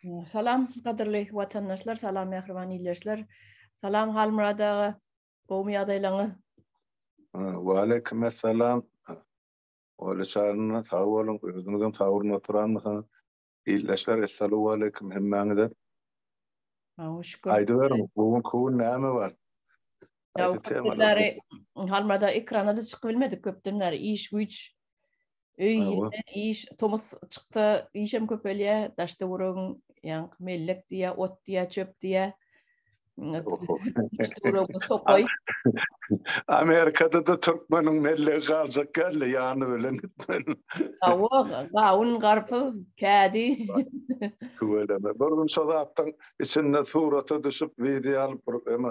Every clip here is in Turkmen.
Salam gadyrly watandaşlar, salam mähriban ildeşler. Salam Halmyrat aga, gowumy ýagdaýlaryňyz? Waleýkim essalam. Oly çaryna sag boluň, özüňizem sag boluň oturanmysyňyz? Ildeşler essalawwaleýkim hemmäňize. Sag şükür. Aýdyberiň, bu günki gün näme bar? Haýsy temalar? Halmyrat aga ekrana-da çykyp bilmedik köpden bäri iş güýç Öý iş tomus çyksa işem köpelýär, daş töweregiň ýaňky mellek diýýär, ot diýýär, çöp diýýär. Daş töweregimiz tokaý. Amerikada-da türkmeniň mellegi galjak geldi, ýany bilen gitmeli. Hawa, gawun, garpyz, kädi. Tüweleme. Bir gün şo zatlaryň içinde surata düşüp, wideo alyp bir eme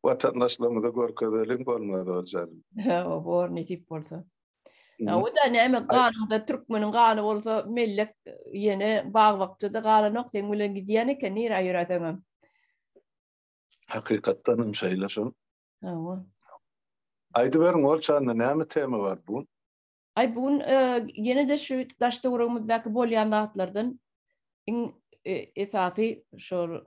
watandaşlarymyza görkezeliň bolmasa ol Hawa, bor nesip bolsa. O da näme ganyňda türkmeniň gany bolsa mellek ýene bag-bakjada galanok seň bilen gidýän eken nirä ýöreseňem. Hakykatdan hem şeýle şol. Hawa. Aýdyberiň Olçanda näme tema bar bu gün? Aý bu gün ýene-de şu daş töweregimizdäki bolýan zatlardan iň esasy şol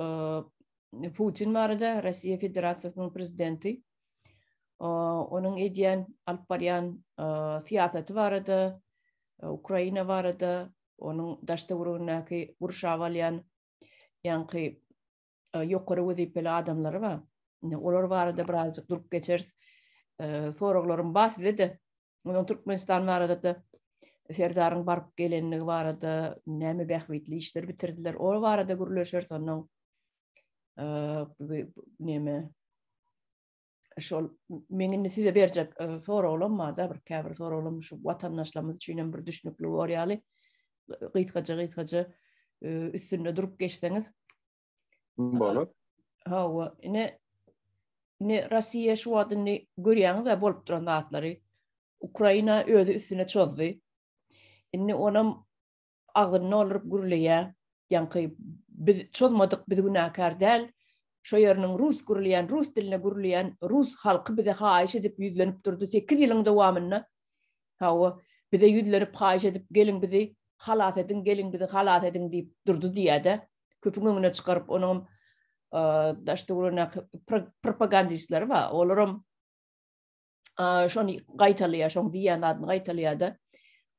Putin barada Russiýa Federasiýasynyň prezidenti onuň edýän, alyp barýan syýasaty barada, Ukraina barada, onuň daş-töweregindäki gurşap alýan ýaňky ýokary wezipeli adamlary bar. Indi olar barada birazjyk durup geçeris. Soraglarym bar size-de. Onuň Türkmenistan barada-da Serdaryň baryp gelenligi barada näme bähbitli işler bitirdiler, o barada gürleşeris ondan. Neme şol men indi size berjek e, soraglarym bar-da, bir käbir soraglarym şu watandaşlarymyz üçin hem bir düşnükli bor ýaly gysgaça gysgaça e, üstünde durup geçseňiz. Bolar. Hawa, ine ine Russiýa şu wagt indi görýäňiz-ä bolup duran zatlary. Ukraina özi üstüne çozdy. Indi onam agzyny dolduryp gürleýär. Ýaňky biz çozmadyk, biz günäkär däl. Şo ýeriniň rus gürleýän, rus dilinde gürleýän rus halky bize haýyş edip ýüzlenip durdy 8 ýylyň dowamynda. Hawa, bize ýüzlenip haýyş edip geliň bizi halas ediň, geliň bizi halas ediň diýip durdy diýýär-de. Köpüň öňüne çykaryp onuňam daş-töweregindäki propagandistleri bar. Olaram şony gaýtalaýar, şoň diýýän zadyny gaýtalaýar-da.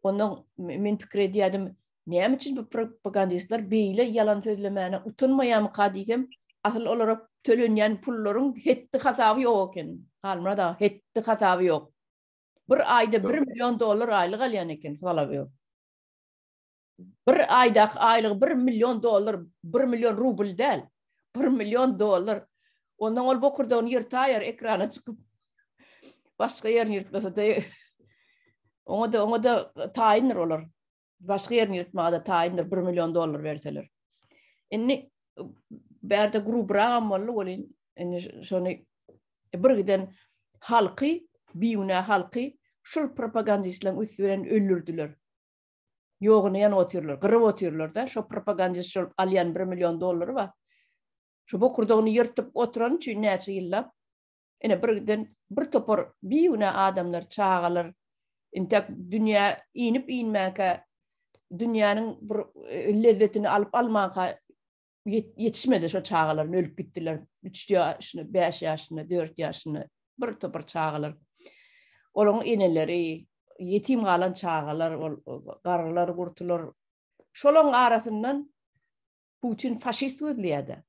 Ondan men pikir edýärdim, näme üçin bu propagandistler beýle ýalan sözlemäne utanmaýarmyka diýsem, asyl olara tölenýän pullaryň hetdi hasaby ýok eken. Halmyrat aga, hetdi hasaby ýok. Bir aýda 1 million dollar aýlyk alýan eken Solowýow. Bir aýdaky aýlygy bir million dollar, bir million rubl däl, bir million dollar. Ondan ol bokurdagyny ýyrtaýar ekrana çykyp. Başga ýerini ýyrtmasa-da oňa-da oňa-da taýyndyr olar. Başga ýerini ýyrtmaga-da taýyndyr bir million dollar berseler. Indi bärde grubragam boldy welin, indi şony bir giden halky, bigünä halky şul propagandistleriň üsti bilen öldürdiler. Ýoguny ýanyp otyrlar, gyryp otyrlar-da, şo propagandist şol alýan bir million dollary bar. Şo bokurdagyny ýyrtyp oturany üçin näçe ýyllap, ine bir giden bir topar bigünä adamlar, çagalar, intäk dünýä inip inmänkä, dünýäniň bir e, lezzetini alyp almanka ýetişmedi şo çagalar ölüp gitdiler. 3 ýaşynda, 5 ýaşynda, 4 ýaşynda bir topar çagalar. Olaryň eneleri, ýetim galan çagalar, ol garrylar, gurtular. Şolaryň arasyndan Putin faşist gözleýärdi.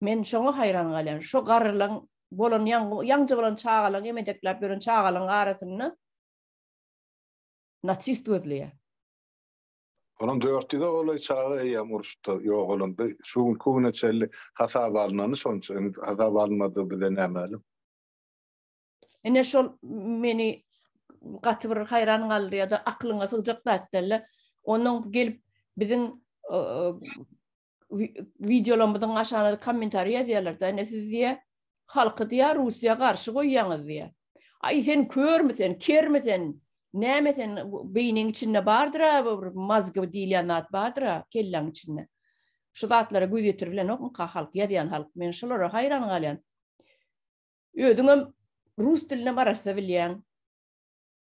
Men şoňa haýran galýan. Şo garrylaryň bolan ýaňja bolan çagalaryň emedekläp ýören çagalaryň arasynda nasist gözleýär. Onuň 400-e golaý çaga eýýäm uruşda ýogalandy. Şu günki güne çenli hasaba alnany şonça. Indi hasaba alynmadygy bize nämälim. Ine şol meni gaty bir haýran galdyrýar-da, aklyňa sygjak zat däl-de. Ondan gelip biziň wideolarymyzyň aşagyna kommentariý ýazýarlar-da, ine siz diýýär, halky diýýär, Russiýa garşy goýýaňyz diýýär. Aý sen körmi sen, kermi sen, näme sen, beýniň içinde bardyr-a bir mozgy diýilýän zat bardyr-a kelläň içinde. Şu zatlara göz ýetirip bilenokmyka halk, ýazýan halk, men şolara haýran galýan. Özüňem rus dilinem arassa bilýäň.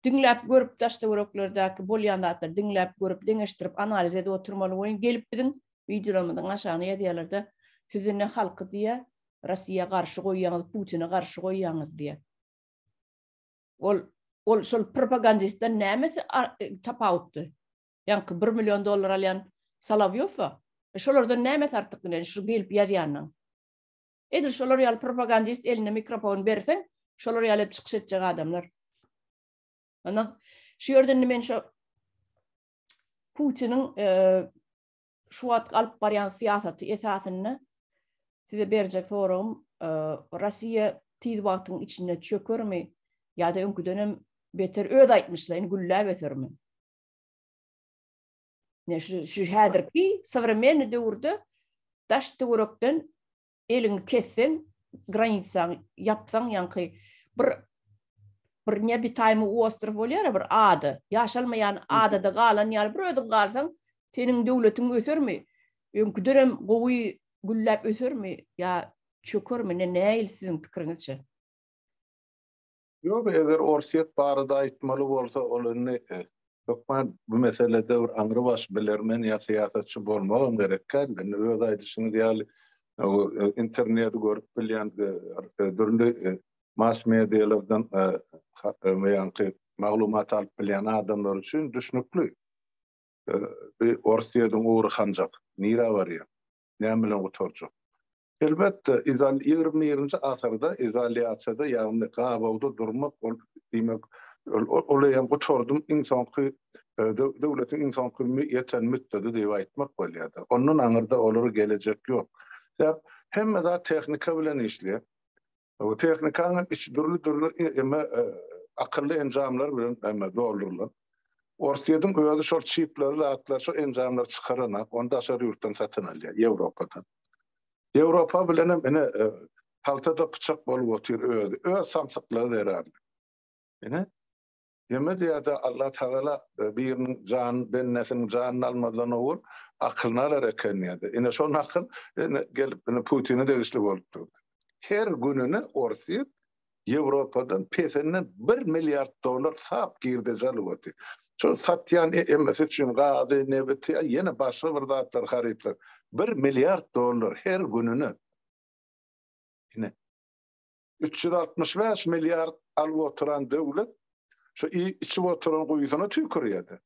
Diňläp görüp daş-töwereklerdäki bolýan zatlary diňläp görüp, deňeşdirip, analiz edip oturmaly welin gelip biziň wideolarymyzyň aşagyna ýazýarlar-da, siz indi halky diýýär, Rossiýa garşy goýýaňyz, Putine garşy goýýaňyz diýýär. Ol ol şol propagandistden nämesi tapawutly? Ýaňky 1 million dollar alýan Solowýow-a. E, şolardan nämesi artyk bilen şu gelip ýazýanyň? Edil şolar ýaly propagandist eline mikrofon berseň, şolar ýaly edip çykyş etjek adamlar. Ana, şu ýerde indi men şu Putiniň e, şu wagt alyp barýan syýasaty esasynda size berjek soragym, e, Russiýa tiz wagtyň içinde çökermi ýa-da öňküdenem beter öz aýtmyşlaýyn gülläp ösermi? Ne şu, şu häzirki sowremenny döwürde daş töwerekden eliňi kesseň, granitsaňy ýapsaň, ýaňky bir bir neobitaýmy ostrow bolýar bir ada, ýaşalmaýan adada galan ýaly bir özüň galsaň, seniň döwletiň ösermi? Öňküdenem gowy gülläp ösermi ýa çökermi? Ne nähili siziň pikiriňizçe? Ýok, eger Orsýet barada aýtmaly bolsa, ol indi hökman bu meselede bir aňrybaş bilermen ýa syýasatçy bolmagam gerek däl. Indi öz aýdyşyňyz ýaly, interneti görüp bilýän, dürli mass medialardan ýaňky maglumat alyp bilýän adamlar üçin düşnükli. Bu Orsýetiň ugry hanjak, nirä barýar, näme bilen gutarjak? Elbetde, ýigrimi birinji asyrda izolýasiýada, ýagny gabawda durmak, ol diýmek, ol eýýäm gutardym, iň soňky döwletiň iň soňky ýeten mütdedi diýip aýtmak bolýar-da. Ondan aňyrda olara gelejek ýok. Sebäp hemme zat tehnika bilen işleýär. Bu tehnikanyň içi dürli-dürli eme akylly enjamlar bilen eme doldurylan. Orsýetiň özi şol çipleri zatlar, şol enjamlary çykaranak, ony daşary ýurtdan satyn alýar, Ýewropadan. Ýewropa bilenem ine paltada pyçak bolup otyr özi, öz samsyklygy zerarly. Ine, ýeme diýýär-de Allah Tagala biriniň janyny, bendesiniň janyny almazdan owal akylyny alar eken diýýär-de. Ine şol akyl ine gelip ine Putine degişli bolup durdy. Her gününe Orsýet Ýewropadan pesinden bir milliard dollar sap girdeji alyp otyr. Şol satýan emesi üçin gazy, nebiti, ýene başga bir zatlar, harytlar. Bir milliard dollar her gününe. Ine. 365 milliard alyp oturan döwlet şu içip oturan guýusyna tüýkürýär-de.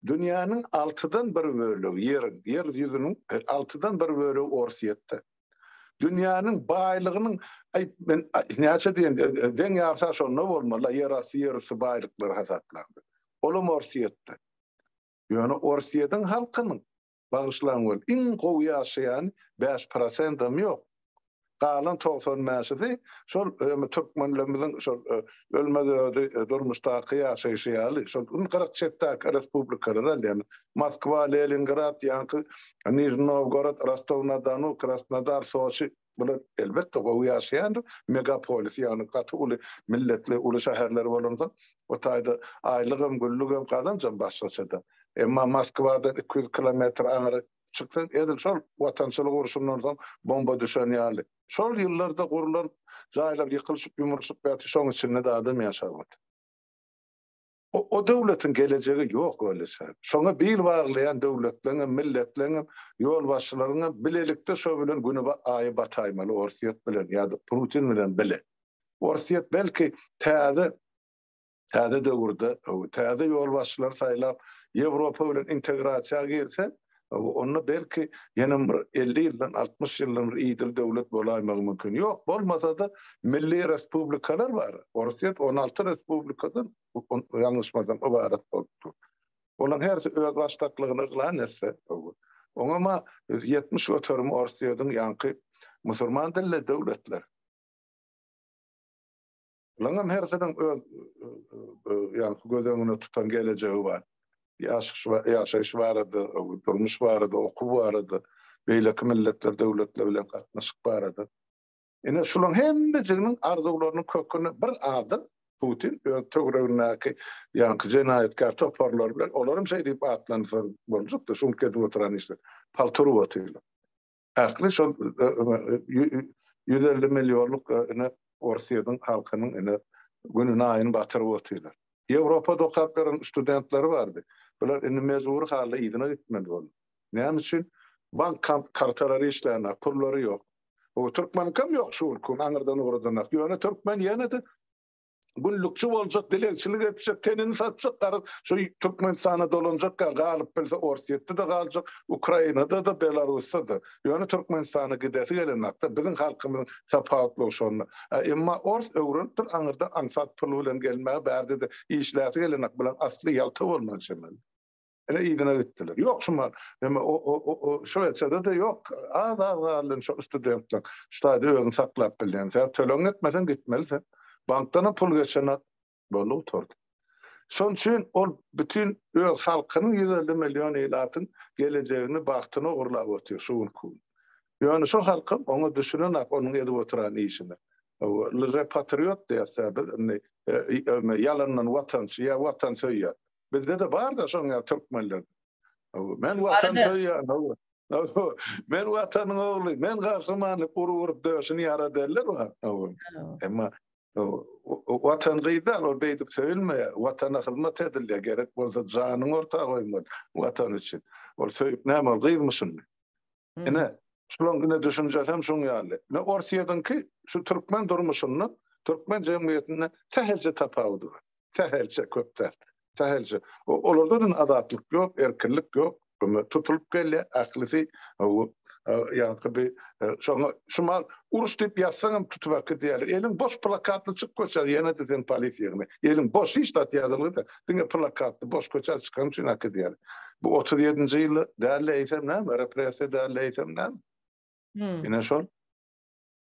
Dünýäniň altydan bir bölegi ýeriň, ýer ýüzüniň altydan bir bölegi Orsýetde. Dünýäniň baýlygynyň, aý, men näçe diýen, deň ýarsa şonda bolmaly, ýerasty, ýerüsti baýlyklary hasaplaňda. Olam Orsýetde. Ýöne Orsýetiň halkynyň, bagyşlaň weli, iň gowy ýaşaýany bäş prosentam ýok. Galan 90 bäşisi şol türkmenlerimiziň şol ölmez ödi durmuşdaky ýaşaýşy ýaly şol iň gyrak çetdäki respublikalar alýan Moskwa, Leningrad, ýaňky Nižni Nowgorod, Rostow na Donu, Krasnodar, Soçi bular elbetde gowy ýaşaýandyr. Megapolis ýagny gaty uly milletli uly şäherler bolansoň o taýda aýlygam, günlügem, gazanjam başgaçada. Emma Moskwadan 200 kilometr aňry Çyksaň edil şol Watançylyk urşundan soň bomba düşen ýaly. Şol ýyllarda gurlan jaýlar ýykylyşyp ýumrulyşyp ýatyr, şoň içinde-de adam ýaşap otyr. O, o döwletiň gelejegi ýok öýleçe. Şoňa bil baglaýan döwletleňem, milletleňem, ýolbaşçylaryňam bilelikde şo bilen güni aýy bataýmaly Orsýet bilen ýa-da Putin bilen bile. Orsýet belki täze täze döwürde täze ýolbaşçylary saýlap, Ýewropa bilen integrasiýa girse, onda belki ýene bir 50 ýyldan, 60 ýyldan bir idili döwlet bolaýmagy mümkin. Ýok, bolmasa-da milli respublikalar bar. Orsýet 16 respublikadan, ýalňyşmasam, ybarat bolup dur. Olaryň hersi özbaşdaklygyny yglan etse, oňa 70 göterim Orsýetiň ýaňky musulman dilli döwletler. Bularyň hersiniň öz ýaňky göz öňüne tutan gelejegi bar. Ýaşaýyş barada, durmuş barada, okuw barada, beýleki milletler, döwletler bilen gatnaşyk barada. Ine şularyň hemmejiginiň arzuwlarynyň köküni bir adam, Putin öz töweregindäki ýaňky jenaýatkär toparlary bilen, olaram şeý diýip atlandyrsa boljakdy, şu günki edip oturan işler, palta urup otyrlar. Ähli şol 150 millionlyk ine Orsýetiň halkynyň ine. gününi aýyny batyryp otyrlar. Ýewropada okap ýören studentleri bardy. Bular indi mejbury halda yzyna gitmeli boldy. Näme üçin? Bank kartalary işlänok, pullary ýok. O türkmeniňkem ýok şu günki gün aňyrdan ugradanok. Ýöne türkmen ýene-de günlükçi boljak, dilegçilik etjek, tenini satjak, garaz, şu Türkmenistana dolanjak ýaly, galyp bilse Orsýetde-de galjak, Ukrainada-da, Belarusda-da. Ýöne Türkmenistana gidesi gelenokda, biziň halkymyzyň tapawutlygy şonda. Emma ors öwrenipdir aňyrdan aňsat pul bilen gelmäge, bärde-de işläsi gelenok, bulaň asly ýalta bolmaly çemeli. Ine yzyna gitdiler. Ýok şu mal. Eme o o o o Şwesiýada-da ýok. Az az galdy indi şo studentler. Şu taýda özüni saklap bilýän. Sebäp tölegiňi etmeseň gitmeli sen. Bankdanam pul geçenok. Boldy gutardy. Şonuň üçin ol bütin öz halkynyň 150 million ilatyň gelejegini, bagtyny ogurlap otyr şu günki gün. Ýöne şo halkam oňa düşünenak onuň edip oturan işine. Lže patriot diýýäs-dä biz indi ýalandan watançy ýa watansöýer. Bizde-de bar-da şoň ýaly türkmenler. Men watan söýýän, hawa. Men watanyň ogly, men gahryman diýip urup-urup döşüni ýara derler bar. Emma watan gyz däl, ol beýdip söýülmeýär. Watana hyzmat edilýär, gerek bolsa janyňy orta goýmaly watan üçin. Ol söýüp näme, ol gyzmy şindi? Ine, şulaň ine düşünjesi hem şuň ýaly. Ine Orsýetiňki şu türkmen durmuşyndan, türkmen jemgyýetinden sähelçe tapawudy bar. Sähelçe, köp däl. Sähelçe. Olarda-da azatlyk ýok, erkinlik ýok. Tutulyp gelýär ählisi. Ýaňky bir şoňa şu mal uruş diýip ýazsaňam tutup äkidýärler. Eliň boş plakatly çyk köçä ýene-de seni polisiýa ýygnaýar. Eliň boş hiç zat ýazylgy-da, diňe plakatly boş köçä çykanyň üçin äkidýärler. Bu 37-nji ýyl däl-de eýsem näme? Repressiýa däl-de eýsem näme? Ine şol.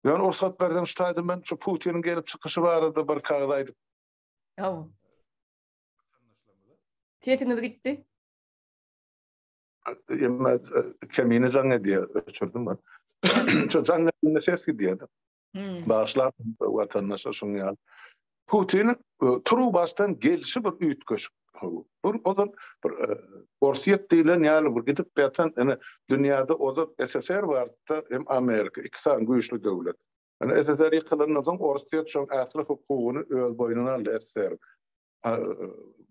Ýöne rugsat berseň şu taýda men şu Putiniň gelip çykyşy barada bir kagyz aýdyp. Hawa. Sesiňiz gitdi. Emma kemine jaň edýär, öçürdim ben. Şu jaň edende ses gidýär. Hmm. Bagyşlar watandaşa şuň ýaly. Putiniň e, turuwbaşdan gelşi bir üýtgeşik. Bir ozal bir e, Orsýet diýlen ýaly bir gidip ýatan ene dünýäde ozal SSR bardy hem Amerika iki sany güýçli döwlet. Ene SSR ýykylandan soň Orsýet şoň ähli hukugyny öz boýnuna aldy SSR.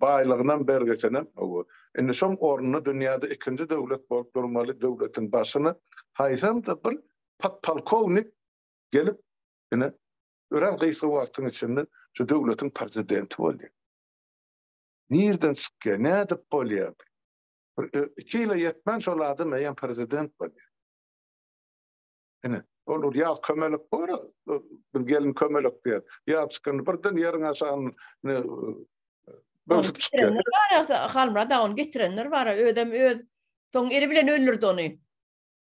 Baýlygynam bergisinem. Indi şoň ornuna dünýäde ikinji döwlet bolup durmaly döwletiň başyna haýsam-da bir podpolkownik gelip ine örän gysga wagtyň içinde şu döwletiň prezidenti bolýar. Nirden çykýar, nädip bolýar? Bir iki ýyla ýetmän şol adam eýýäm prezident bolýar. Ine, ol ýaz kömelek bar, biz gelin kömelek diýer. Ýaz çykanda birden ýeriň aşagyndan böwsüp çykýar. Bar, Halmyrat aga ony getirenler bar, özem öz soň eli bilen öldürdi ony.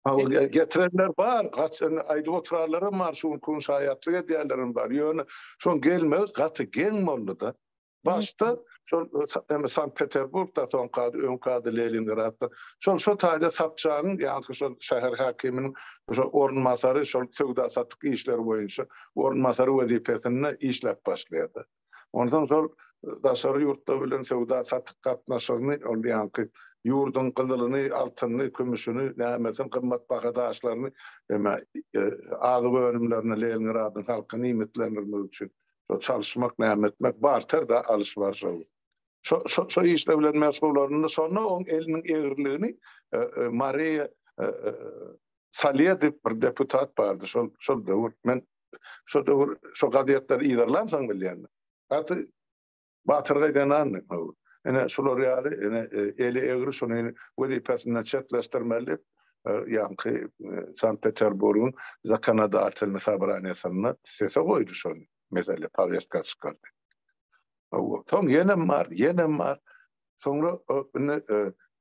Hawa, getirenler bar, gaç aýdyp oturanlaram bar, şu günki gün şaýatlyk edýänlerem bar. Ýöne şoň gelmegi gaty geň boldy-da. Başda şol eme Sankt-Peterburgda soňky ady, öňki ady Leningradda. Şol şo taýda Sobçagyň, ýaňky şol şäher häkiminiň şol orunbasary, şol söwda-satyk işleri boýunça orunbasary wezipesinde işläp başlaýardy. Onsoň şol daşary ýurtlar bilen söwda-satyk gatnaşygyny ol ýaňky ýurduň gyzylyny, altynyny, kümüşini, nämesini, gymmatbaha daşlaryny eme azyk önümlerini Leningradyň halkyny iýmitlendirmek üçin Şo çalyşmak, näme etmek, barter-da alyş-barşa. Şo, şo, şo işler bilen meşgul bolanda, şonda oň eliniň egriligini Mariýa Salýe diýip bir deputat bardy, şol, şol döwür. Men şo döwür şo gazetleri yzarlamsoň bilýän. Gaty batyrgaý zenandy. Ine, şular ýaly, ine, eli egri şuny wezipesinden çetleşdirmeli diýip, ýaňky Sankt-Peterburgyň zakonodatelnyý sobraniýasynda sese goýdy şony, mesele powestka çykardy. Soň ýenem bar, ýenem bar. Soňra indi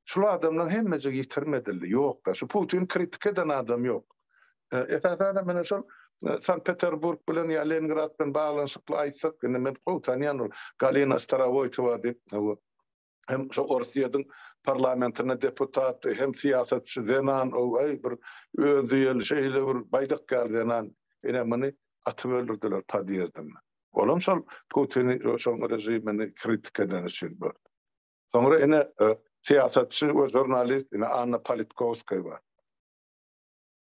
şul adamlaryň hemmejigi ýitirim edildi, ýok-da. Şu Putini kritika eden adam ýok. Esasanam mine şol Sankt-Peterburg bilen ýa Leningrad bilen baglanyşykly aýtsak, indi men gowy tanýan ol Galina Starowoýtowa diýip, hem şo Orsýetiň parlamentinde deputatdy, hem syýasatçy zenan, o-aý bir özdiýeli şeýle bir baýdak ýaly zenan, ine muny atyp öldürdiler podýezdinde. Olam şol Putini, şoň režimini kritika edeni üçin boldy. Soňra ine syýasatçy we žurnalist ine Anna Politkowskaýa bar.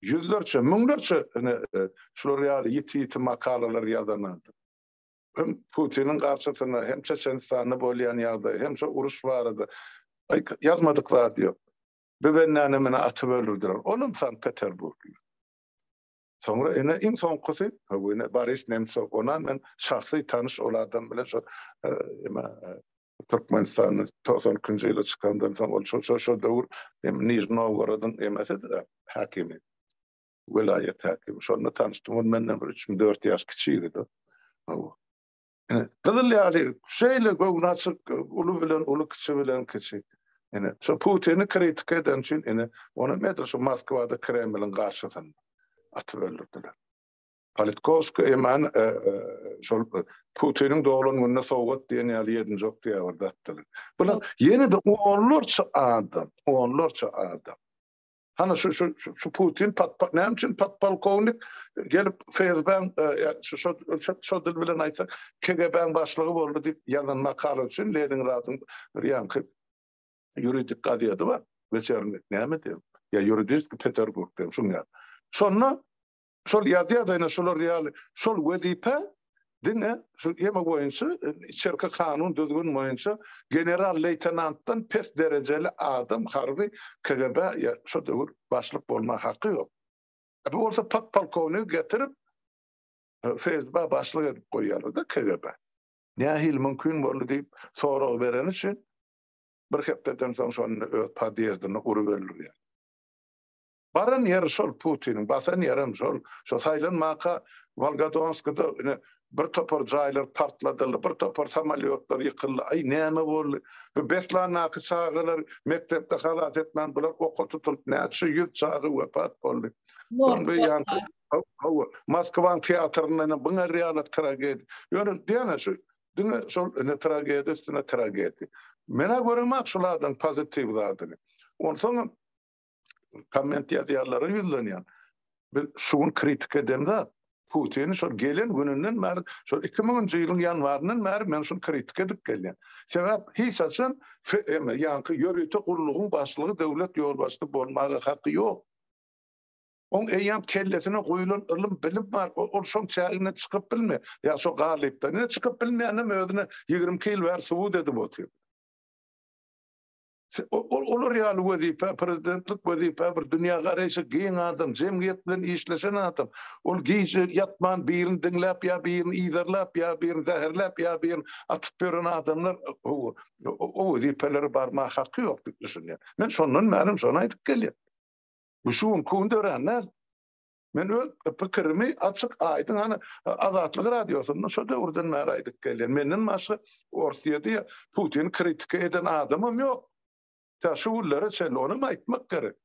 Ýüzlerçe, müňlerçe ine şular ýaly ýiti-ýiti makalalar ýazan adam. Hem Putiniň garşysyna, hem Çeçenistanda bolýan ýagdaý, hem şo uruş barada ýazmadyk zady ýok. Bu bendäni meni atyp öldürdiler. Olam Sankt-Peterburgly. Soňra ine iň soňkusy, ine Boris Nemtsow, onam men şahsy tanyş ol adam bilen şo eme Türkmenistanda 92-nji ýyly çykandan soň ol şo şo döwür Nižniý Nowgorodyň emesidi-de, häkimi. Welaýat häkimi. Şonda tanyşdym. Ol menden bir üçmi-dört ýaş kiçi ýigidi. Hawa. Ine, gyzyl ýaly şeýle göwni açyk, uly bilen uly, kiçi bilen kiçi. Ine, şo Putini kritika eden üçin, ine, onam edil şu Moskwada Kremliň garşysynda atyp öldürdiler. Politkowskiý eman şol Putiniň doglan gününe sowgat diýen ýaly ýedinji oktýabrda atdylar. Bular ýene-de onlarça adam, onlarça adam. Hany şu şu şu Putin pat näme üçin podpolkownik gelip FSB-niň şu şu şu dil bilen aýtsak KGB-niň başlygy boldy diýip ýazan makala üçin Leningradyň bir ýaňky ýuridik gazeti bar. Weçernik näme diýip ýa ýuridiski Peterburg diýip şuň ýaly. Şonda Şol ýazýar-da ine şular ýaly şol wezipe diňe şu ýeme boýunça içerki kanun düzgün boýunça general-leýtenantdan pes derejeli adam harby KGB ýa şo döwür başlyk bolma haky ýok. A bu bolsa podpolkownigi getirip FSB başlyk edip goýýarlar-da KGB. Nähili mümkin boldy diýip sorag bereni üçin bir hepdeden soň şony öz podýezdinde urup öldürýär. Baran ýeri şol Putiniň, basan ýerem şol. Şo saýlanmaka Wolgodonskida ine bir topar jaýlar partladyldy, bir topar samolýotlar ýykyldy. Aý näme boldy? Bu Beslandaky çagalar mekdepde halas etmän bular oka tutulyp näçe ýüz çaga wepat boldy. Soň bu ýaňky hawa Moskwanyň teatrynda ine buňa ýaly tragediýa. Ýöne diýene şu diňe şol ine tragediýa üstüne tragediýa. Men-ä göremok şul zadyň pozitiw zadyny. Onsoňam komment ýazýanlara ýüzlenýän. Biz şu gün kritika edemzok. Putini şol gelen gününden bäri, şol 2000-nji ýylyň ýanwaryndan bäri men şuny kritika edip gelýän. Sebäp hiç haçan ýaňky ýörite gullugyň başlygy döwlet ýolbaşçysy bolmaga haky ýok. Oň eýýäm kellesine guýlan ylym, bilim bar. Ol şoň çäginden çykyp bilmeýär. Ýa şo galypdan. Ine çykyp bilmeýänem özüne 22 ýyl bäri subut edip otyr. Olar ýaly wezipe, prezidentlik wezipe bir dünýägaraýşy giň adam, jemgyýet bilen işleşen adam. Ol gije ýatman birini diňläp ýa birini yzarlap ýa birini zäherläp ýa birini atyp ýören adamlar o wezipelere barmaga haky ýok diýip düşünýän. Men şondan bärem şony aýdyp gelýän. Bu şu günki gün dörän däl. Men öz pikirimi açyk aýdyň hany Azatlyk radiosynda şo döwürden bäri aýdyp gelýän. Menden başga Orsýeti Putini kritika eden adamam ýok. Tä şu günlere çenli onam aýtmak gerek.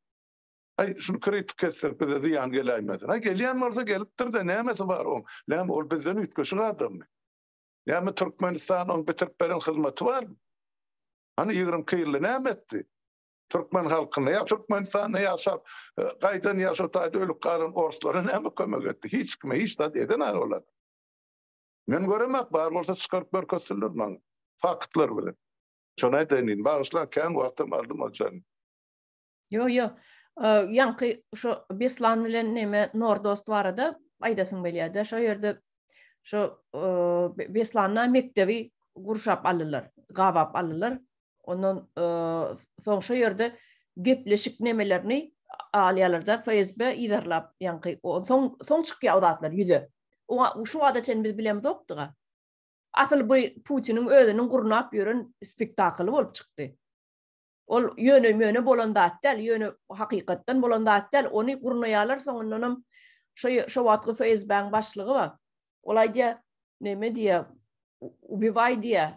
Aý şuny kritika etsek bize zyýan geläýmesin. Aý gelýän bolsa gelipdir-de nämesi bar oň? Näme ol bizden üýtgeşik adammy? Näme Türkmenistan oň bitirip beren hyzmaty barmy? Hany 22 ýylda näme etdi? Türkmen halkyna ýa Türkmenistanda ýaşap gaýdan ýa şo taýda ölüp galan orslara näme kömek etdi? Hiç kime hiç zat eden-ä olar. Men göremak bar bolsa çykaryp görkezsinler maňa. Faktlar bilen. Şony aýdaýyn diýdim. Bagyşlaň kän wagtym aldym oljan. Ýo ýo. Ýaňky şo Beslan bilen neme Nordost barada aýdasyň gelýärde. Şo ýerde şo Beslanda mekdebi gurşap aldylar, gabap aldylar. Ondan soň şo ýerde gepleşik nemelerini alýarlar-da, FSB yzarlap, ýaňky soň soň çykýar o zatlar ýüze. Oňa şu wagta çenli biz bilemzokdyk-a. Asyl bu Putiniň özüniň gurnap ýören spektakly bolup çykdy. Ol ýöne-möne bolan zat däl, ýöne hakykatdan bolan zat däl. Ony gurnaýarlar, soňundanam şo şo wagtky FSB-niň başlygy bar. Ol aýdýar, neme diýýär, ubiwaý diýýär,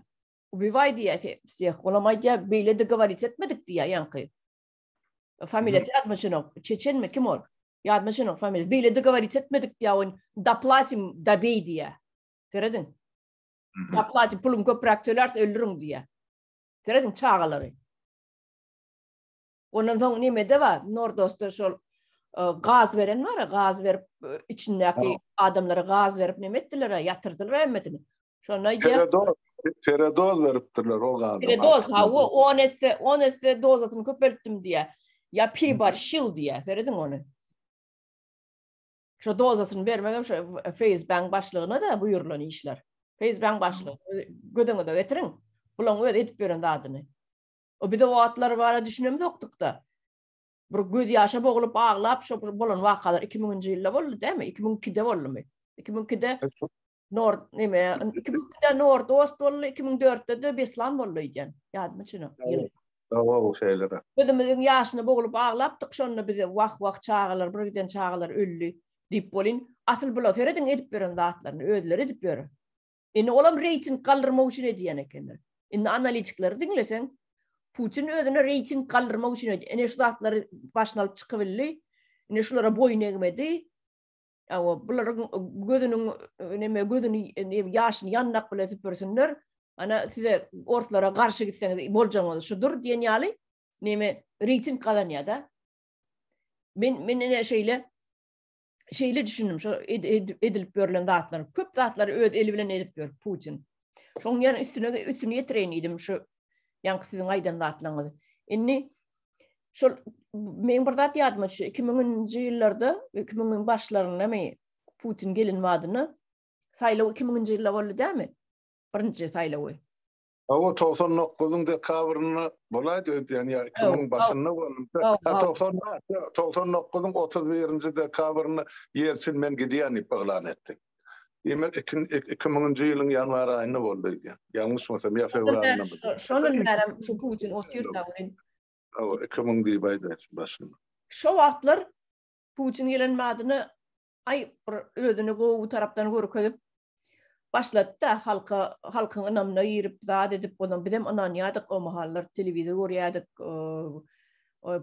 Ubiwaý diýýär wseh. Olam aýdýar, beýle dogovorit etmedik diýýär ýaňky. Familiýasy ýadyma düşenok. Çeçenmi kim ol? Ýadyma düşenok familiýasy. Beýle dogovorit etmedik diýýär, on doplatim dobeý diýýär. Serediň. Doplatim puluny köpräk töläris öldüriň diýýär. Serediň çagalary. Ondan soň nemede bar, Nordostda şol e, gaz beren bar, gaz berip e, içindäki adamlara gaz berip neme etdiler, ýatyrdylar hemmesini. Şonda aýdýar. Peredoz, peredoz beripdirler o gazy. Peredoz, ha, o 10 esse, 10 esse dozasyny köpeltdim diýär. Ýa peribarşil diýär. Serediň ony. Şo dozasyny bermegem şo FSB-niň başlygyna da buýrulan işler. FSB-niň başlygy. Göz öňüňize getiriň. Bulaň öz edip ýören zadyny. O biz o wagtlar bara düşünemzokdyk-da. Bir göz ýaşa bogulup aglap şo bir bolan wakalar 2000-nji ýylda boldy dämi? 2002-de boldumy? 2002-de Nord neme 2002-de Nord Ost boldy, 2004-de-de Beslan boldy öýdýän. Ýadyma düşenok. Ýyl. Hawa, bu şeýle-de. Gözümiziň ýaşyna bogulup aglapdyk şonda bize wah wah çagalar bir giden çagalar öldi diýip bolyn. Asyl bular serediň edip ýören zatlaryny özleri edip ýör. Indi olam reýting galdyrmak üçin edýän ekenler. Indi analitikleri diňleseň Putin özüne reýting galdyrmak üçin edýär. Ine şu zatlary başyna alyp çykybildi. Ine şulara boýun egmedi. Hawa, bularyň gözüniň neme gözüni ýaşyny ýandak bilen süpürsinler. Ana size orslara garşy gitseňiz boljagyňyz şudur diýen ýaly neme reýting gazanýar-da. Men men ine şeýle şeýle düşündim şo edilip ýörlen zatlar. Köp zatlary öz eli bilen edip ýör Putin. Şoň ýerine üstüne üstüni ýetireýin diýdim şu ýaňky siziň aýdan zatlaryňyzy. Indi şol meň bir zat ýadyma düşýär. 2000-nji ýyllarda, 2000-iň başlarynda mi Putin gelin badyna saýlaw 2000-nji ýylda boldy dämi? Birinji saýlawy. Hawa, 99-yň dekabrynda bolaýdy öýdýän ýa 2000-iň başynda boldy. Ha, 99-yň 31-nji dekabrynda Ýeltsin men gidýän diýip yglan etdi. Diýmek, 2000-nji ýylyň ýanwar aýynda boldy öýdýän. Ýalňyşmasam, ýa fewralynda. Şondan bärem şu Putin otyr da welin. Hawa, 2000 diýip aýdaýyn başynda. Şo wagtlar Putin gelen badyna aý bir özüni gowy tarapdan görkezip başlady-da halka halkyň ynamyna girip zat edip ondan bizem ynanýardyk o mahallar telewizor görýärdik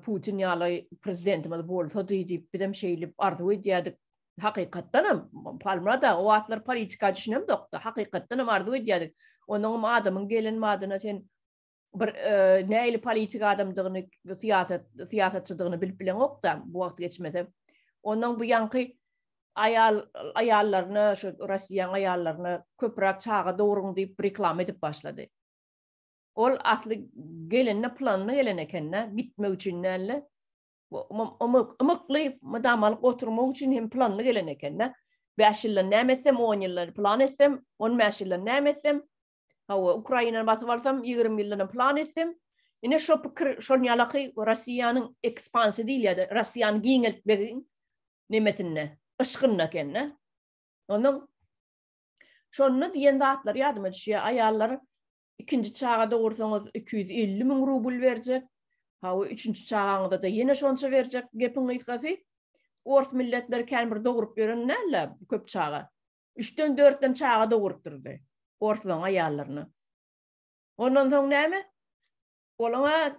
Putin ýaly prezidentimiz bolsady diýip bizem şeýlip arzuw edýärdik hakykatdanam Palmrada o wagtlar politika düşünemzokdy hakykatdanam arzuw edýärdik onuňam adamyň gelen badyna sen bir e, nähili politik adamdygyny, syýasat syýasatçydygyny bilip bileňok-da bu wagt geçmese. Ondan bu ýaňky aýal aýallaryna, şu Russiýanyň aýallaryna köpräk çaga dogruň diýip reklama edip başlady. Ol asly gelende planly gelen ekende, gitmek üçin däl-de, ymykly mydamalyk oturmak üçin hem planly gelen ekende. 5 ýyldan näme etsem, 10 ýyldan plan etsem, 15 ýyldan näme etsem, Hawa, Ukrainany basyp alsam, 20 ýyldanam plan etsem, ine şo pikir, şol ýalaky Russiýanyň ekspansiýa diýilýär-de, Russiýany giňeltmegiň nemesinde, yşgynda eken-de. Onuň şonda diýen zatlary ýadyma düşýär. Aýallar ikinji çaga dogursaňyz 250 müň rubl berjek. Hawa, üçünji çagaňyza-da ýene şonça berjek gepiň gysgasy. Ors milletleri kän bir dogrup ýören däl-de köp çaga. Üçden dörtden çaga dogurtdyrdy. Orslaň aýallaryna. Ondan soň näme? Olaň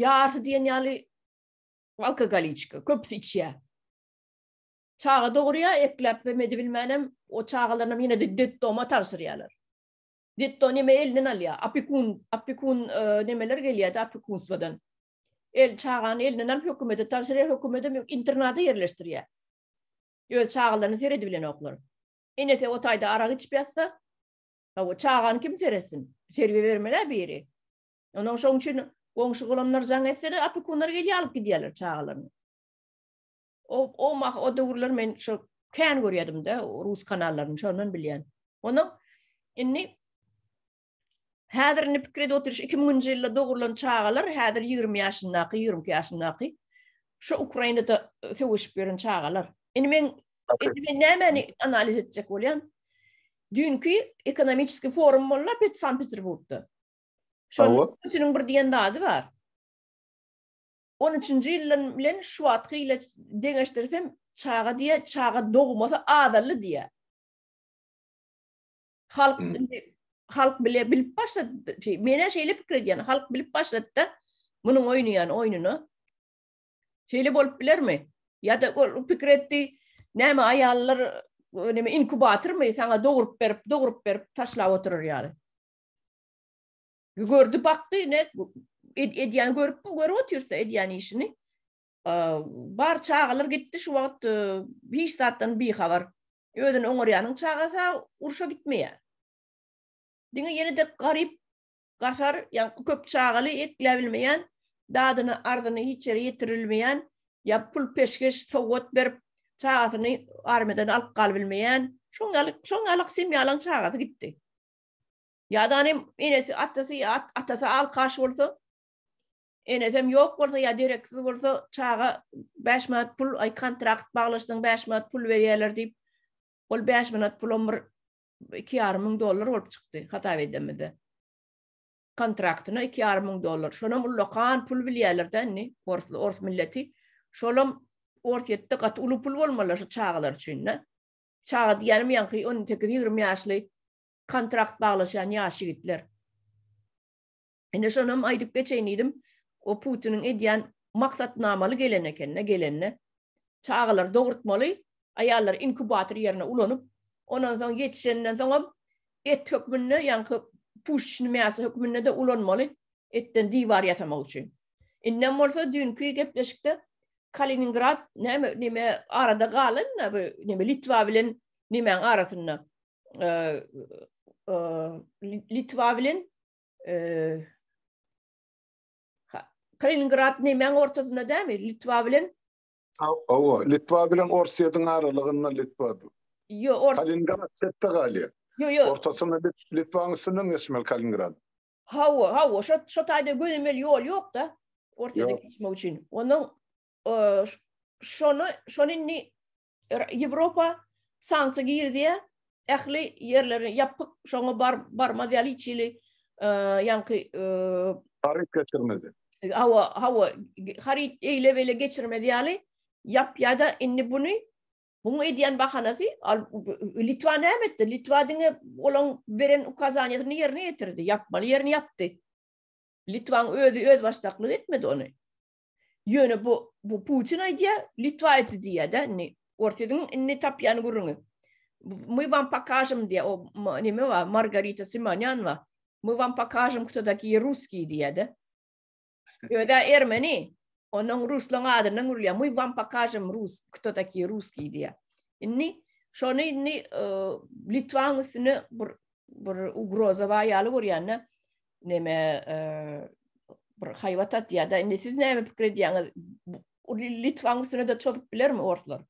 ýarysy diýen ýaly alkogoliçka, köpüsi içýär. Çaga dogurýar, ekläp zem edibilmänem, o çagalaryny ýene-de detdoma tabşyrýarlar. Detdom neme elinden alýar. Opekun, opekun e, nemeler gelýär-de opekunstwadan. El çagany elinden alyp hökümete tabşyrýar, hökümetem internada ýerleşdirýär. Öz çagalaryna seredibilenoklar. Enesi o taýda arak içip ýatsa, hawa, çagany kim seretsin? Terbiýe bermeli-ä biri. Ondan şoň üçin goňşy-golamlar jaň etse-de, opekunlar gelýär alyp gidýärler çagalaryny. O, o mah o döwürler men şo kän görýärdim-de, rus kanallaryny şondan bilýän. Ondan indi Häzir indi pikir edip oturyş 2000-nji ýylda dogrulan çagalar häzir 20 ýaşyndaky, 22 ýaşyndaky şu Ukrainada e, söweşip ýören çagalar. Indi men indi men nämäni analiz etjek bolýan? Düýnki ekonomiçeskiý forum boldy Pet Sankt Peterburgda. Şol Putiniň bir diýen zady bar. 13-nji ýyldan bilen şu wagtky ýyla deňeşdirsem çaga diýe, çaga dogmasy azaldy diýe. Halk indi halk bile bilip başlady. Şey, Menä şeýle pikir edýän, halk bilip başlady-da munuň oýnaýan oýnuny. Şeýle bolup bilermi? Ýa-da ol pikir etdi, näme aýallar näme inkubatormy saňa dogrup berip, dogrup berip taşlap oturar ýaly. Gördi, bakdy, ne edýän görüp, görüp otyrsa edýän işini. Bar çagalar gitdi şu wagt hiç zatdan bihabar. Özüni oňarýanyň çagasy urşa gitmeýär. Diňe ýene-de garyp gasar, ýaňky köp çagaly ekläbilmeýän, dadyny, arzyny hiç ýere ýetirilmeýän, ýa pul peşgeş, sowgat berip, çagasyny armiýadan alyp galybilmeýän, Şoň ýaly, şoň ýaly semýalaň çagasy gitdi. Ýa-da hem enesi, atasy, atasy alkaş bolsa, enesem ýok bolsa ýa dereksiz bolsa, çaga 5 manat pul, aý kontrakt baglaşsaň 5 manat pul berýärler diýip, ol 5 manat pulam bir 2,5 müň dollar bolup çykdy hasap edemizde. Kontraktyna 2,5 müň dollar. Şonam ullakan pul bilýärler-de indi orsly, ors milleti. Şolam Orsýetde gaty uly pul bolmaly şu çagalar üçin-de. Çaga diýýänim ýaňky 18-20 ýaşly kontrakt baglaşýan ýaş ýigitler. Indi şonam aýdyp geçeýin diýdim. O Putiniň edýän maksatnamaly gelen ekende, gelende çagalary dogurtmaly, aýallary inkubator ýerine ulanyp, ondan soň ýetişenden soňam et hökmünde, ýaňky puşçny mäso hökmünde-de ulanmaly, etden diwar ýasamak üçin. Indem bolsa düýnki gepleşikde Kaliningrad näme neme arada galan bu neme Litwa bilen nemäň arasynda Litwa bilen Kaliningrad nemäň ortasynda dämi? Litwa bilen Hawa, Litwa bilen Orsýetiň aralygynda Litwa. Ýo, Ors Kaliningrad çetde galýar. Ýo, ýo. Ortasynda Litwaň üstünden geçmeli Kaliningrad. Hawa, hawa, şo şo taýda gönümel ýol ýok-da. Orsýete geçmek üçin. Onuň şony şony indi Ýewropa sanksiýa girizýär. Ähli ýerleri ýapyk, şoňa bar barmaz ýaly hiç hili ýaňky haryt geçirmedi. Hawa, hawa, haryt eýle-beýle geçirmez ýaly ýapýar-da indi buny Muň edýän bahanasy, Litwa näme etdi? Litwa diňe olaň beren ukazaniýasyny ýerine ýetirdi, ýapmaly ýerini ýapdy. Litwaň özi özbaşdaklyk etmedi ony. Ýöne bu bu Putin aýdýar, Litwa etdi diýýär-de indi. Orsýetiň indi tapýan gürrüňi. Мы вам покажем diýýär, o neme bar, Margarita Simonýan bar. Мы вам pokažem, kto такие russkiý diýýär-de. Özi ermeni. Onuň ruslaň adyndan gürlýär. Мы вам pokažem rus, kto такие russkiý diýýär. Indi şony indi e, Litwaň üstüne bir bir ugroza bar ýaly görýän-de. Neme e, bir haýbat atýar-da. Indi siz näme pikir edýäňiz? Litwaň üstüne de çozup bilermi orslar?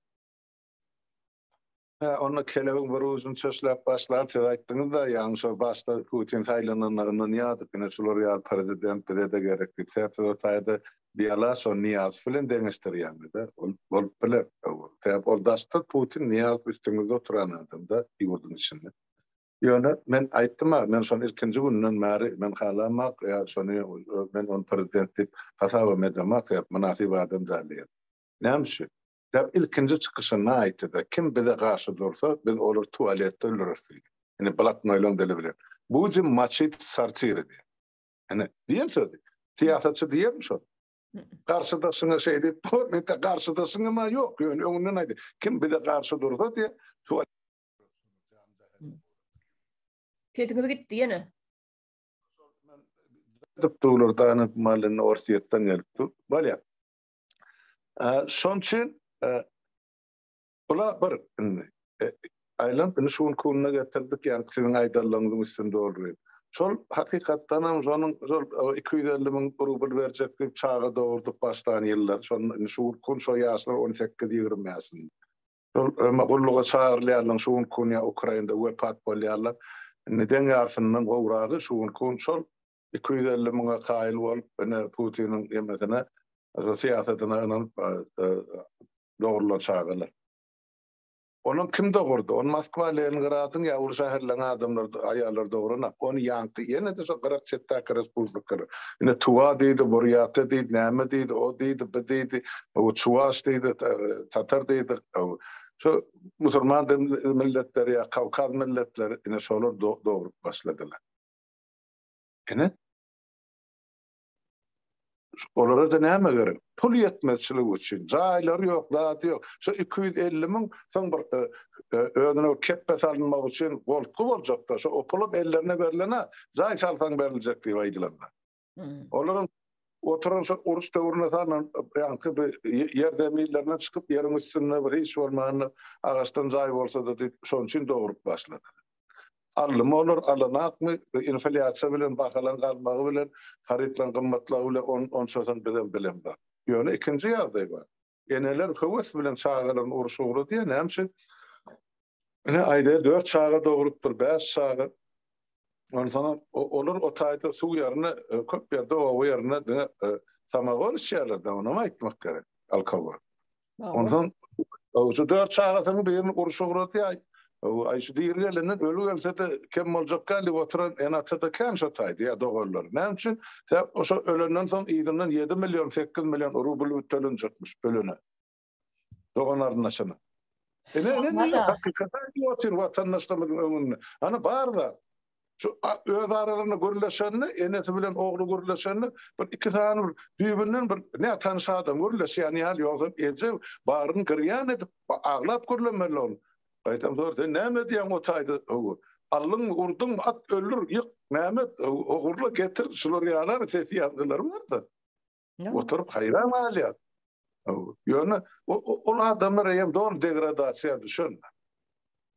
Hä, onda kelebiň bir ujuny çöşläp başlap siz aýtdyňyz-da, ýagny şo başda Putin saýlananda ynanýardyk, ine şular ýaly prezident bize-de gerek diýip. Sebäp siz o taýda diýala şo Nyýazow bilen deňeşdirýäňiz-de, ol bolup biler. Sebäp ol daşda Putin, Nyýazow üstüňizde oturan adam-da ýurduň içinde. Ýöne men aýtdym-a, men şony ilkinji günden bäri men halamak, ýa şony men ony prezident diýip hasabam edemak, sebäp mynasyp adam däl diýen. Näme üçin? Sebäp ilkinji çykyşynda aýtdy-da, kim bize garşy dursa, biz olary tualetde öldüreris diýdi. Ine, blatnoýlaň dili bilen. Budem moçit w sortire diýdi. Ine, diýen sözi. Syýasatçy diýermi şony? Garşydaşyňa şeý diýip, mende garşydaşyňam-a ýok, ýöne öňünden aýdýar. Kim bize garşy dursa diýýär, Sesiňiz gitdi ýene. Dupdular dana malyny Orsýetden gelipdi. Bolýar. Şonuň üçin bula bir indi aýlanyp indi şu günki gününe getirdik, ýagny siziň aýdanlaryňyzyň üstüni doldurýan. Şol hakykatdan hem şonuň şol 250 müň rubl berjek diýip çaga dogurdyp başlan ýyllar, şonda indi şu günki gün şo ýaşlar 18-20 ýaşynda. Şol öme gulluga çagyrylýanlaryň şu günki gün ýa Ukrainada wepat bolýarlar. Indi deň ýarsyndan gowragy şu günki gün şol 250 müňe kaýyl bolup, ine Putiniň emesine, syýasatyna ynanyp dogrulan çagalar. Onam kim dogurdy? Ony Moskwa, Leningradyň ýa uly şäherleriň adamlary, aýallary dogranok. Ony ýaňky ýene-de şo gyrak çetdäki respublikalar. Ine Tuwa diýdi, Burýatiýa diýdi, näme diýdi, o diýdi, bu diýdi, çuwaş diýdi, tatar diýdi. Şo musulman milletleri ýa Kawkaz milletleri ine şolar dogrup başladylar. Ine. Olara-da näme gerek? Pul ýetmezçiligi üçin. Jaýlary ýok, zady ýok. Şo 250 müň soň bir e, e, özüne bir kepbe salynmak üçin goltgy boljak-da. Şo o pulam ellerine berlen-ä, jaý salsaň beriljek diýip aýdylanda. Hmm. Olaryň oturan şo uruş döwründe salnan ýaňky bir ýer zeminlerinden çykyp ýeriň üstünde bir hiç bolmanda agaçdan jaý bolsa-da diýip şonuň üçin dogrup başlady. Aldymy olar, alanakmy, inflýasiýa bilen, bahalaryň galmagy bilen, harytlaryň gymmatlagy bilen on onçasyny bizem bilemzok. Ýöne ikinji ýagdaý bar. Eneler höwes bilen çagalaryny urşa ugradýar. Näme üçin? Ine aýdaýar, dört çaga dogrupdyr, bäş çaga. Onsoňam olar o taýda suw ýerine, köp ýerde oba ýerinde diňe samogol içýärler-de, onam aýtmak gerek, alkogol. Onsoň şu dört çagasynyň birini urşa ugradýar. Aý şu diri gelenden öli gelse-de kem boljak däl diýip oturan ene-ata-da kän şo taýda ýa doganlary. Näme üçin? Sebäp şo ölenden soň yzyndan ýedi million, sekiz million rubl tölenjekmiş ölene. Dogan garyndaşyna. Ine, ine, ine, hakykat aýdyp otyr watandaşlarymyzyň öňünde. Hany bar zat. Şu öz aralarynda gürleşende, enesi bilen ogly gürleşende bir iki sany bir düýbünden bir nätanyş adam gürleşýän ýaly, ýogsam eje bagryny girýan edip aglap gürlemeli ol. Gaýtam sor, sen näme edýäň o taýda? Aldyňmy, urduňmy, at öldür, ýyk, näme et, ogurla, getir, şular ýaly ses ýazgylary bar-da. Oturyp haýran galýar. Ýöne ol adamlar eýýäm doly degradasiýa düşen.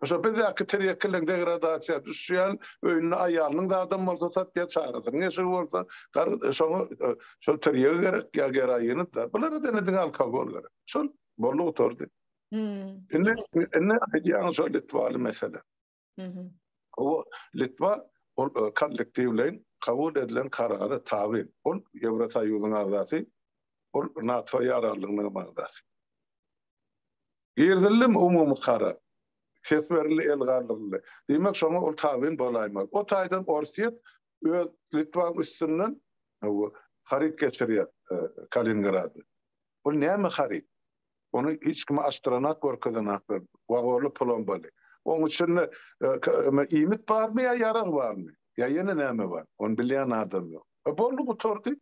Şo bizdäki tirýekiliň degradasiýa düşýän öýünde aýalynyň zadam bolsa satýar, çagasynyň eşigi bolsa, şoňa şol tirýegi gerek ýa geroini da. Bulara diňe diňe alkogol gerek. Şol boldy gutardy. Indi indi aýdýan şol litwaly mesele. Hawa, Litwa ol kollektiwleýin kabul edilen karara tabyn. Ol Ýewrosoýuzyň agzasy, ol NATO ýararlygynyň hem agzasy. Girizildimi umumy karar? Ses berildi, el galdyryldy. Diýmek, şoňa ol tabyn bolaýmaly. O taýdan Orsýet öz Litwaň üstünden haryt geçirýär Kaliningrada. Ol näme haryt? Ony hiç kime açdyranak, görkezenaklar. Wagonly, plombaly. Oň içinde iýmit barmy ýa ýarag barmy? Ýa ýene näme bar? Ony bilýän adam ýok. E boldy gutardy.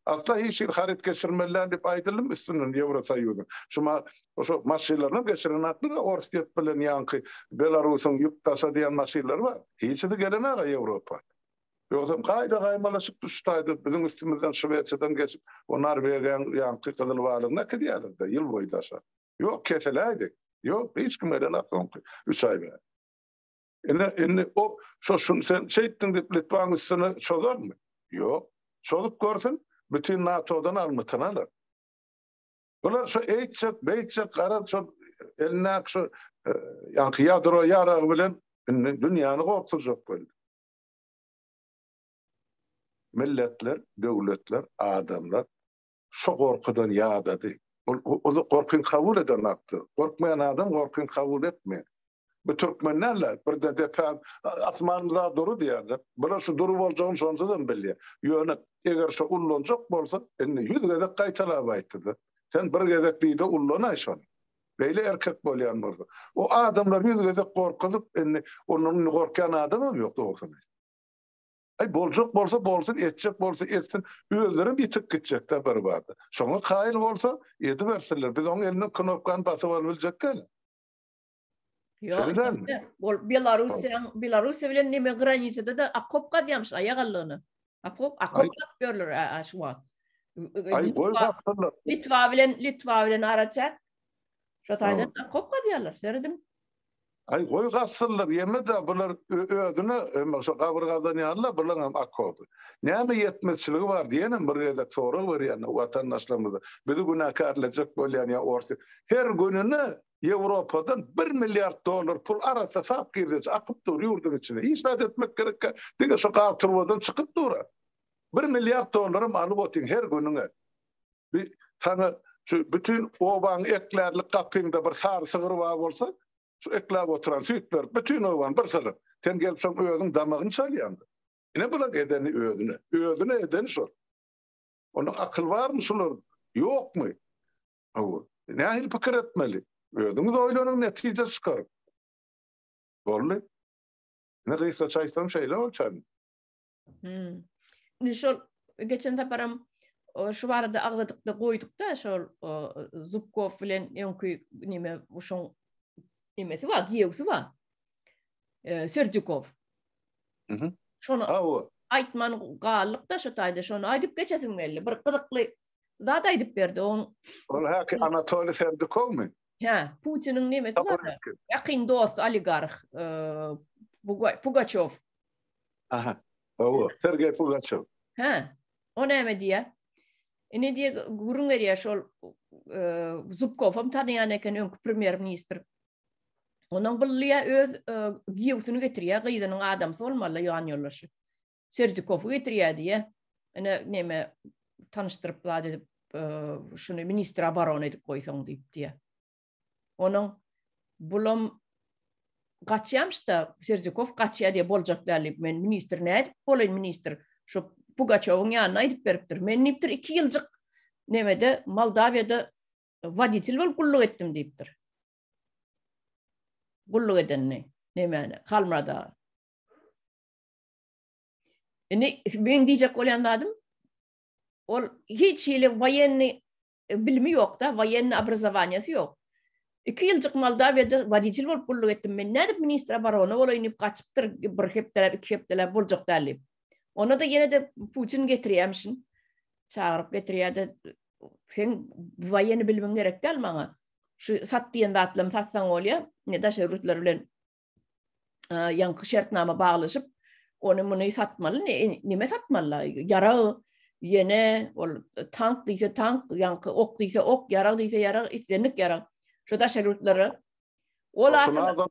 Asla hiç hili haryt geçirmeli däl diýip aýdyldymy üstünden Ýewrosoýuzyň? Şu ma şo maşynlaryny geçirenaklar Orsýet bilen ýaňky Belarusyň ýük daşadýan maşynlary bar. Hiçisi gelenok-a Ýewropa. Ýogsam gaýda-gaýmalaşyp şu taýda biziň üstümizden Şwesiýadan geçip, o Norwegiýanyň ýaňky gyzyl balygyny äkidýärler-de, ýyl boýy daşa. Ýok, keseläýdi. Ýok, hiç kim gelenok soňky üç aý bäri. Ine, indi o şo şuny sen şeýtdiň diýip Litwaň üstüne çozarmy? Ýok. Çozup görsün, bütin NATO-dan almytyny alar. Bular şo eýtjek, beýtjek, garaz şo elindäki şo ýaňky ýadro ýaragy bilen indi dünýäni gorkuzjak boldy. Milletler, döwletler, adamlar şo gorkudan ýadady. Ol ol gorkyny kabul eden akdy. Gorkmaýan adam gorkyny kabul etmeýär. Bu türkmen däl-de, birden depäm asmanymyza dury diýerler. Bular şu dury boljagyny şonsuzam bilýär. Ýöne eger şo ullanjak bolsa, indi ýüz gezek gaýtalap aýtdy-da. Sen bir gezek diý-de ullanaý şony. Beýle erkek bolýan bolsa. O adamlar ýüz gezek gorkuzyp, indi ondan indi gorkýan adamam ýok dogrusyny aýtsam. Aý boljak bolsa bolsun, etjek bolsa etsin, özlerem ýitip gitjekdä birbada. Şoňa kaýyl bolsa, edibersinler. Biz oň elinden knopkany basyp alybiljek däl. Ýok, ol Belarussiýaň, Belarussiýa bilen neme granisada-da okop gazýamyş aýak aldygyna. Okop, okop gazyp ýörler a şu wagt. Aý, goý gazsynlar. Litwa bilen, Litwa bilen araçäk. Şo taýdan okop gazýarlar, serediň. Aý, goý gazsynlar, ýeme-de bular özüne şo gabyr gazan ýaly-la bulaňam okopy. Näme ýetmezçiligi bar diýenem bir gezek sorag berýän watandaşlarymyza. Bizi günäkärlejek bolýan ýa orsy. Her gününe Ýewropadan bir milliard dollar pul arassa sap girdeji akyp dur ýurduň içine. Hiç zat etmek gerekkä, diňe şu gaz turbadan çykyp dur-a. Bir milliard dollaram alyp otyň her günüňe. Bir saňa şu bütin obaňy eklärlik gapyňda bir sary sygyr bar bolsa, şu ekläp oturan süýt berip bütin obany bir sygyr. Sen gelip şoň özüň damagyny çalýaň-da. Ine bulaň edeni özüne. Özüne edeni şol. Onda akyl barmy şularda? Ýokmy? Hawa. Nähili pikir etmeli? Özüňiz oýlanyň, netije çykaryň. Boldy. Ine gysgaça aýtsam şeýle bolçar. Hmm. Indi şol geçen saparam şu barada agzadyk-da goýduk-da şol Zubkow bilen öňki neme şoň nemesi bar, giýewsi bar. Serdýukow. Mhm. Şony aýtman galdyk-da şo taýda şony aýdyp geçesim geldi. Bir gyzykly zat aýdyp berdi. Oň Ol häki Anatoliý Serdükowmy? Hä, Putiniň nemesi bar. Ýakyn dosty oligarh Pugaçow. Aha. Hawa, Sergeý Pugaçow. Hä. O näme diýýär? Ine diýe gürrüň berýär şol Zubkowam tanaýan eken öňki premýer-ministr. Ondan Byllyýa öz giýewsini getirýär, gyzynyň adamsy bolmaly ýan ýoldaşy. Serjikowy getirýär diýýär. Ine neme tanyşdyryp zat edip, şuny ministr oborony edip goýsaň diýip diýýär. Onuň bulam gaçýamyş-da, Serjikow gaçýar diýýär, boljak däl diýip, men ministr nädip bolaýyn ministr? Şu Pugaçowyň ýanyna aýdyp beripdir. Men diýipdir, 2 ýyljyk nemede Moldawiýada woditel bolup gulluk etdim diýipdir. Gulluk edenini, nemäni, Halmyrat aga. Indi meň diýjek bolýan zadym, ol hiç hili woýennyý bilimi ýok-da, woýennyý obrazowaniýasy ýok. 2 ýyljyk Moldawiýada woditel bolup gulluk etdim. Men nädip ministr oborony bolaýyn diýip gaçypdyr, bir hepdeläp, 2 hepdeläp boljak däl diýip. Onda-da ýene-de Putin getirýärmişin. Çagyryp getirýär-de, seň woýennyý bilimiň gerek däl maňa. Şu sat diýen zatlarymy satsaň bolýar. Ine daşary ýurtlar bilen ýaňky şertnama baglaşyp, ony muny satmaly, ne, neme satmaly? Ýarag, ýene ol tank diýse tank, ýaňky ok diýse ok, ýarag diýse ýarag, islendik ýarag. Şu daşary ýurtlara ol aslynda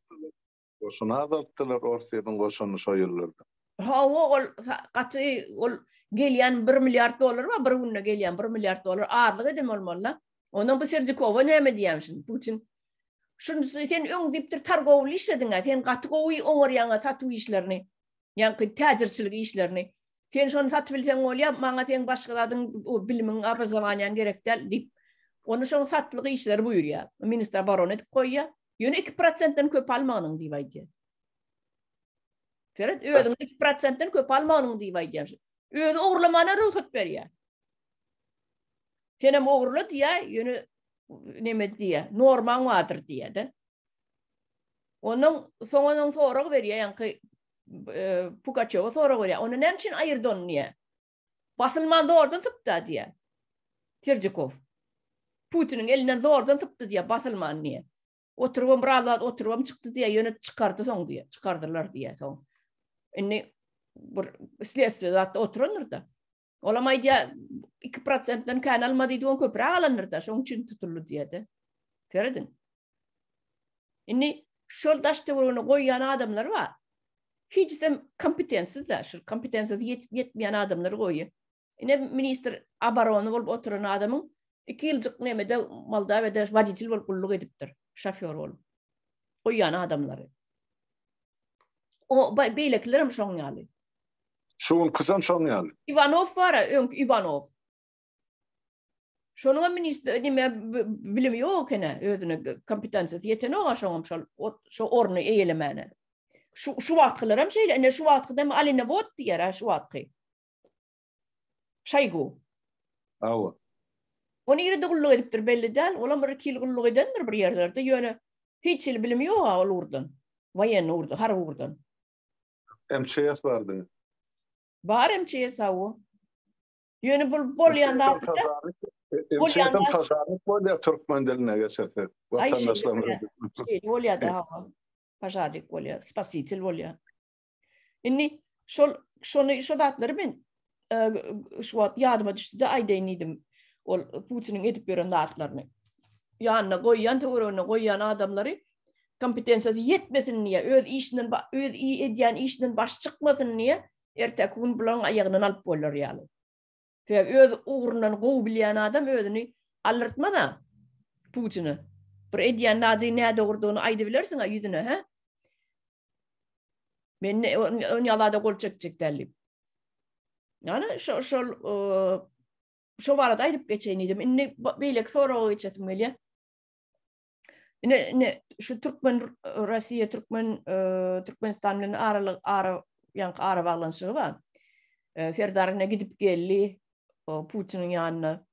Goşuny azaltdylar Orsýetiň goşunyny şo ýyllarda. Hawa ol gaty ol gelýän 1 milliard dollar bar bir günde gelýän 1 milliard dollar azlyk eden bolmaly-da. Ondan bu Serjikowa näme diýýämişin Putin. Şuny sen öň diýipdir targowly işlediň-ä, sen gaty gowy oňarýaň-a satuw işlerini, ýaňky täjirçilik işlerini. Sen şony satyp bilseň bolýa, maňa seň başga zadyň, o bilimiň, obrazowaniýaň gerek däl diýip, ony şoň satlyk işleri buýurýar. Ministr oborony edip goýýar. Ýöne 2 prosentden köp almagynyň diýip aýdýar. Seret, özüň 2 prosentden köp almagynyň diýip aýdýar. Özi ogurlamana rugsat berýär. Senem ogurla diýýär, ýöne neme diýýär, normaň bardyr diýýär-de. Ondan soň onuň sorag berýär, ýaňky e, Pugaçewa sorag berýär. Ony näme üçin aýyrdy ony diýýär. Basylman zordan sypdy diýýär. Serjikow. Putiniň elinden zordan sypdy diýýär, basylman diýýär. Oturybam biraz wagt oturybam çykdy diýýär, ýöne çykardy soň diýýär, çykardylar diýýär soň. Indi bir sledstwiýe zatda oturandyr-da. Olam aýdýar, 2 prosentden kän alma diýdi, on köpräk alandyr-da, şonuň üçin tutuldy diýýär-de. Serediň. Indi şol daş töweregine goýýan adamlar bar. Hiçisem kompetensiz-de, şu kompetensiýasy ýetip ýetmeýän adamlary goýýar. Ine ministr oborony bolup oturan adamyň 2 ýyljyk nemede Moldawiýada woditel bolup gulluk edipdir, şofýor bolup. Goýýan adamlary. O beýlekiler hem şoň ýaly. Şu günküsem şoň ýaly. Iwanow bar-a, öňki Iwanow. Şonuň hem ministr nime bilimi ýok eken-ä, özüne kompetensiýasy ýetenok-a şoňam şol şo orny eýelemäne. Şu şu wagtkylar hem şeýle, ine şu wagtky hem Alinewod diýer-ä şu wagtky. Şaýgu. Hawa. O nirede gulluk edipdir belli däl, olam bir iki ýyl gulluk edendir bir ýerlerde, ýöne hiç hili bilimi ýok-a ol ugurdan. Woýennyý ugurdan, harby ugurdan. MÇS bar diňe. Bar MÇS hawa. Ýöne bu bolýan zat. MÇS-em pažarnik bolýar türkmen diline geçirsek. Watandaşlarymyz. Şeýle bolýar da hawa. Pažarnik bolýar, spasitel bolýar. Indi şol şony şo zatlary men e, şu wagt ýadyma düşdi-de aýdaýyn diýdim. Ol Putiniň edip ýören zatlaryny. Ýanyna goýýan, töweregine goýýan adamlary kompetensiýasy ýetmesin diýe, öz işinden öz edýän işinden baş çykmasyn diýe, erteki gün bularyň aýagyndan alyp bolar ýaly. Sebäbi öz ugrundan gowy bilýän adam özüni aldyrtmaz-a Putine. Bir edýän zady nädogrudygyny aýdybilersiň-a ýüzüne, hä? Men on ýaly zada gol çekjek däl diýip. Ýani şo şol şo barada aýdyp geçeýin diýdim. Indi beýleki soraga geçesim gelýär. Ine ine şu türkmen Russiýa türkmen Türkmenistan bilen aralyk ara ýaňky ara baglanyşygy bar. Serdar ine gidip geldi Putiniň ýanyna.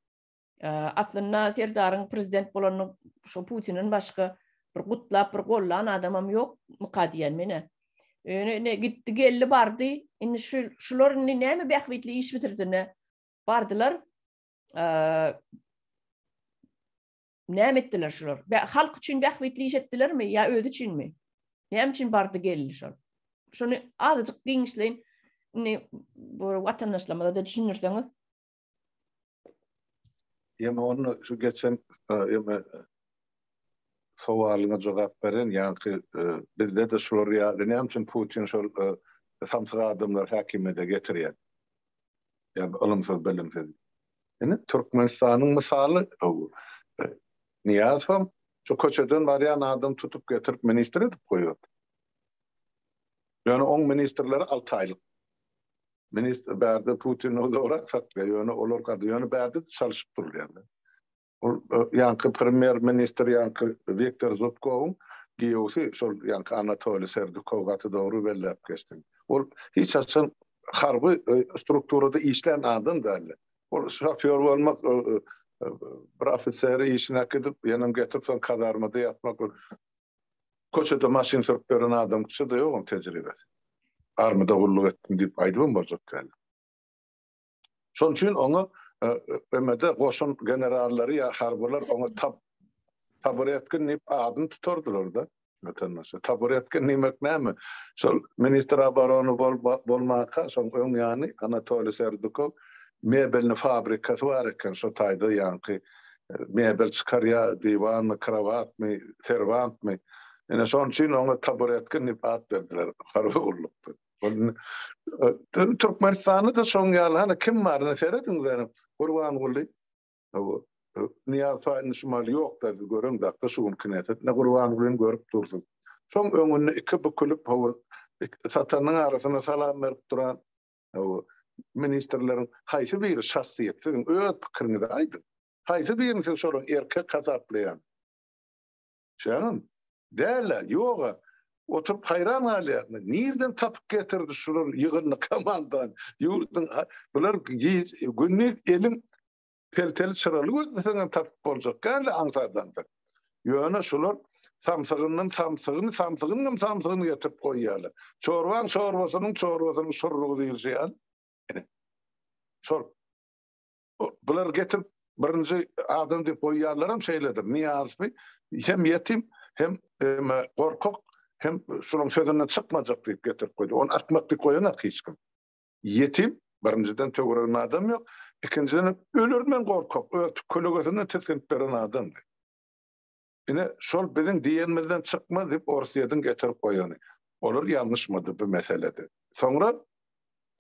Aslynda Serdaryň prezident bolanyny şo Putinden başga bir gutlap bir gollan adamam ýok myka diýen menä. Ýöne ine gitdi geldi bardy. Indi şu şular indi näme bähbitli iş bitirdi Bardylar. Näme etdiler şular? Halk üçin bähbitli iş etdilermi ýa özi üçinmi? Näme üçin bardy geldi şol? Şony azajyk giňişleýin indi bu watandaşlarymyza da düşündirseňiz. Ýeme onda şu geçen ýeme. sowalyňa jogap beren, ýaňky bizde-de şular ýaly näme üçin Putin şol samsyk adamlary häkimiýete getirýär? Ýa ylymsyz, bilimsiz. Ine Türkmenistanyň mysaly Nyýazowam şu köçeden barýan adam tutup getirip ministr edip goýberdi. Ýöne oň ministrleri 6 aýlyk. Ministr bärde Putin uzagrak saklaýar, ýöne olar gady, ýöne bärde çalşyp durulýar. Ol ýaňky premýer ministr ýaňky Wiktor Zubkowyň giýewsi şol ýaňky Anatoliý Serdukow gaty dogry belläp geçdiň. Ol hiç haçan harby strukturada işlän adam däldi. Ol şofýor bolmak, bir ofiseri işine äkidip, ýenem getirip soň kazarmada ýatmak, köçede maşyn sürüp ýören adamça-da ýok oň tejribesi. Armyda gulluk etdim diýip aýdybam boljak däl. Şonuň üçin oňa BMD goşun generallary ýa harbylar oňa tab taburetkin diýip adyny tutardylar-da. Watandaşlar. Taburetkin diýmek näme? Şol ministr oborony bol bolmaka, şoň öň ýany Anatoliý Serdukow mebelni fabrikasy bar eken şo taýda ýaňky mebel çykarýar, diwanmy, krowatmy, serwantmy. Ine şonuň üçin oňa taburetkin diýip at berdiler harby gullukda. Türkmenistanda-da şoň ýaly hany kim bar ine serediň zerem Gurbanguly Nyýazow indi şu maly ýok-da siz göreň dakda şu günki nesil ine Gurbangulyny görüp dursuň. Şoň öňünde iki bükülip hawa satanyň arasyna salam berip duran hawa ministrleriň haýsy biri şahsyýet siziň öz pikiriňizi aýdyň. Haýsy birini siz şolaryň erkek hasaplaýan? Şeýdemi? Däl-ä, ýog-a. Oturyp haýran galýaryn. Nirden tapyp getirdi şular ýygyndy komandany? Ýurduň bular gündiz eliň pelteli çyraly gözleseňem tapyp boljak däl-ä aňsat-aňsat. Ýöne şular samsygyndan samsygyny, samsygynyňam samsygyny getirip goýýarlar. Çorbaň çorbasynyň çorbasynyň şurrugy diýilşi ýaly. Ine. Şol. Bular getirip birinji adam diýip goýýanlaram şeýledir. Nyýazowy hem ýetim, hem gorkak, hem şunuň sözünden çykmajak diýip getirip goýdy. Ony akmak diýip goýanak hiç kim. Ýetim, birinjiden töwereginde adam ýok, ikinjiden ölermen gorkak, öz kölegesinden tisginip beren adamdy. Ine, şol biziň diýenimizden çykmaz diýip Orsýetiň getirip goýany. Olar ýalňyşmady bu meselede. Soňra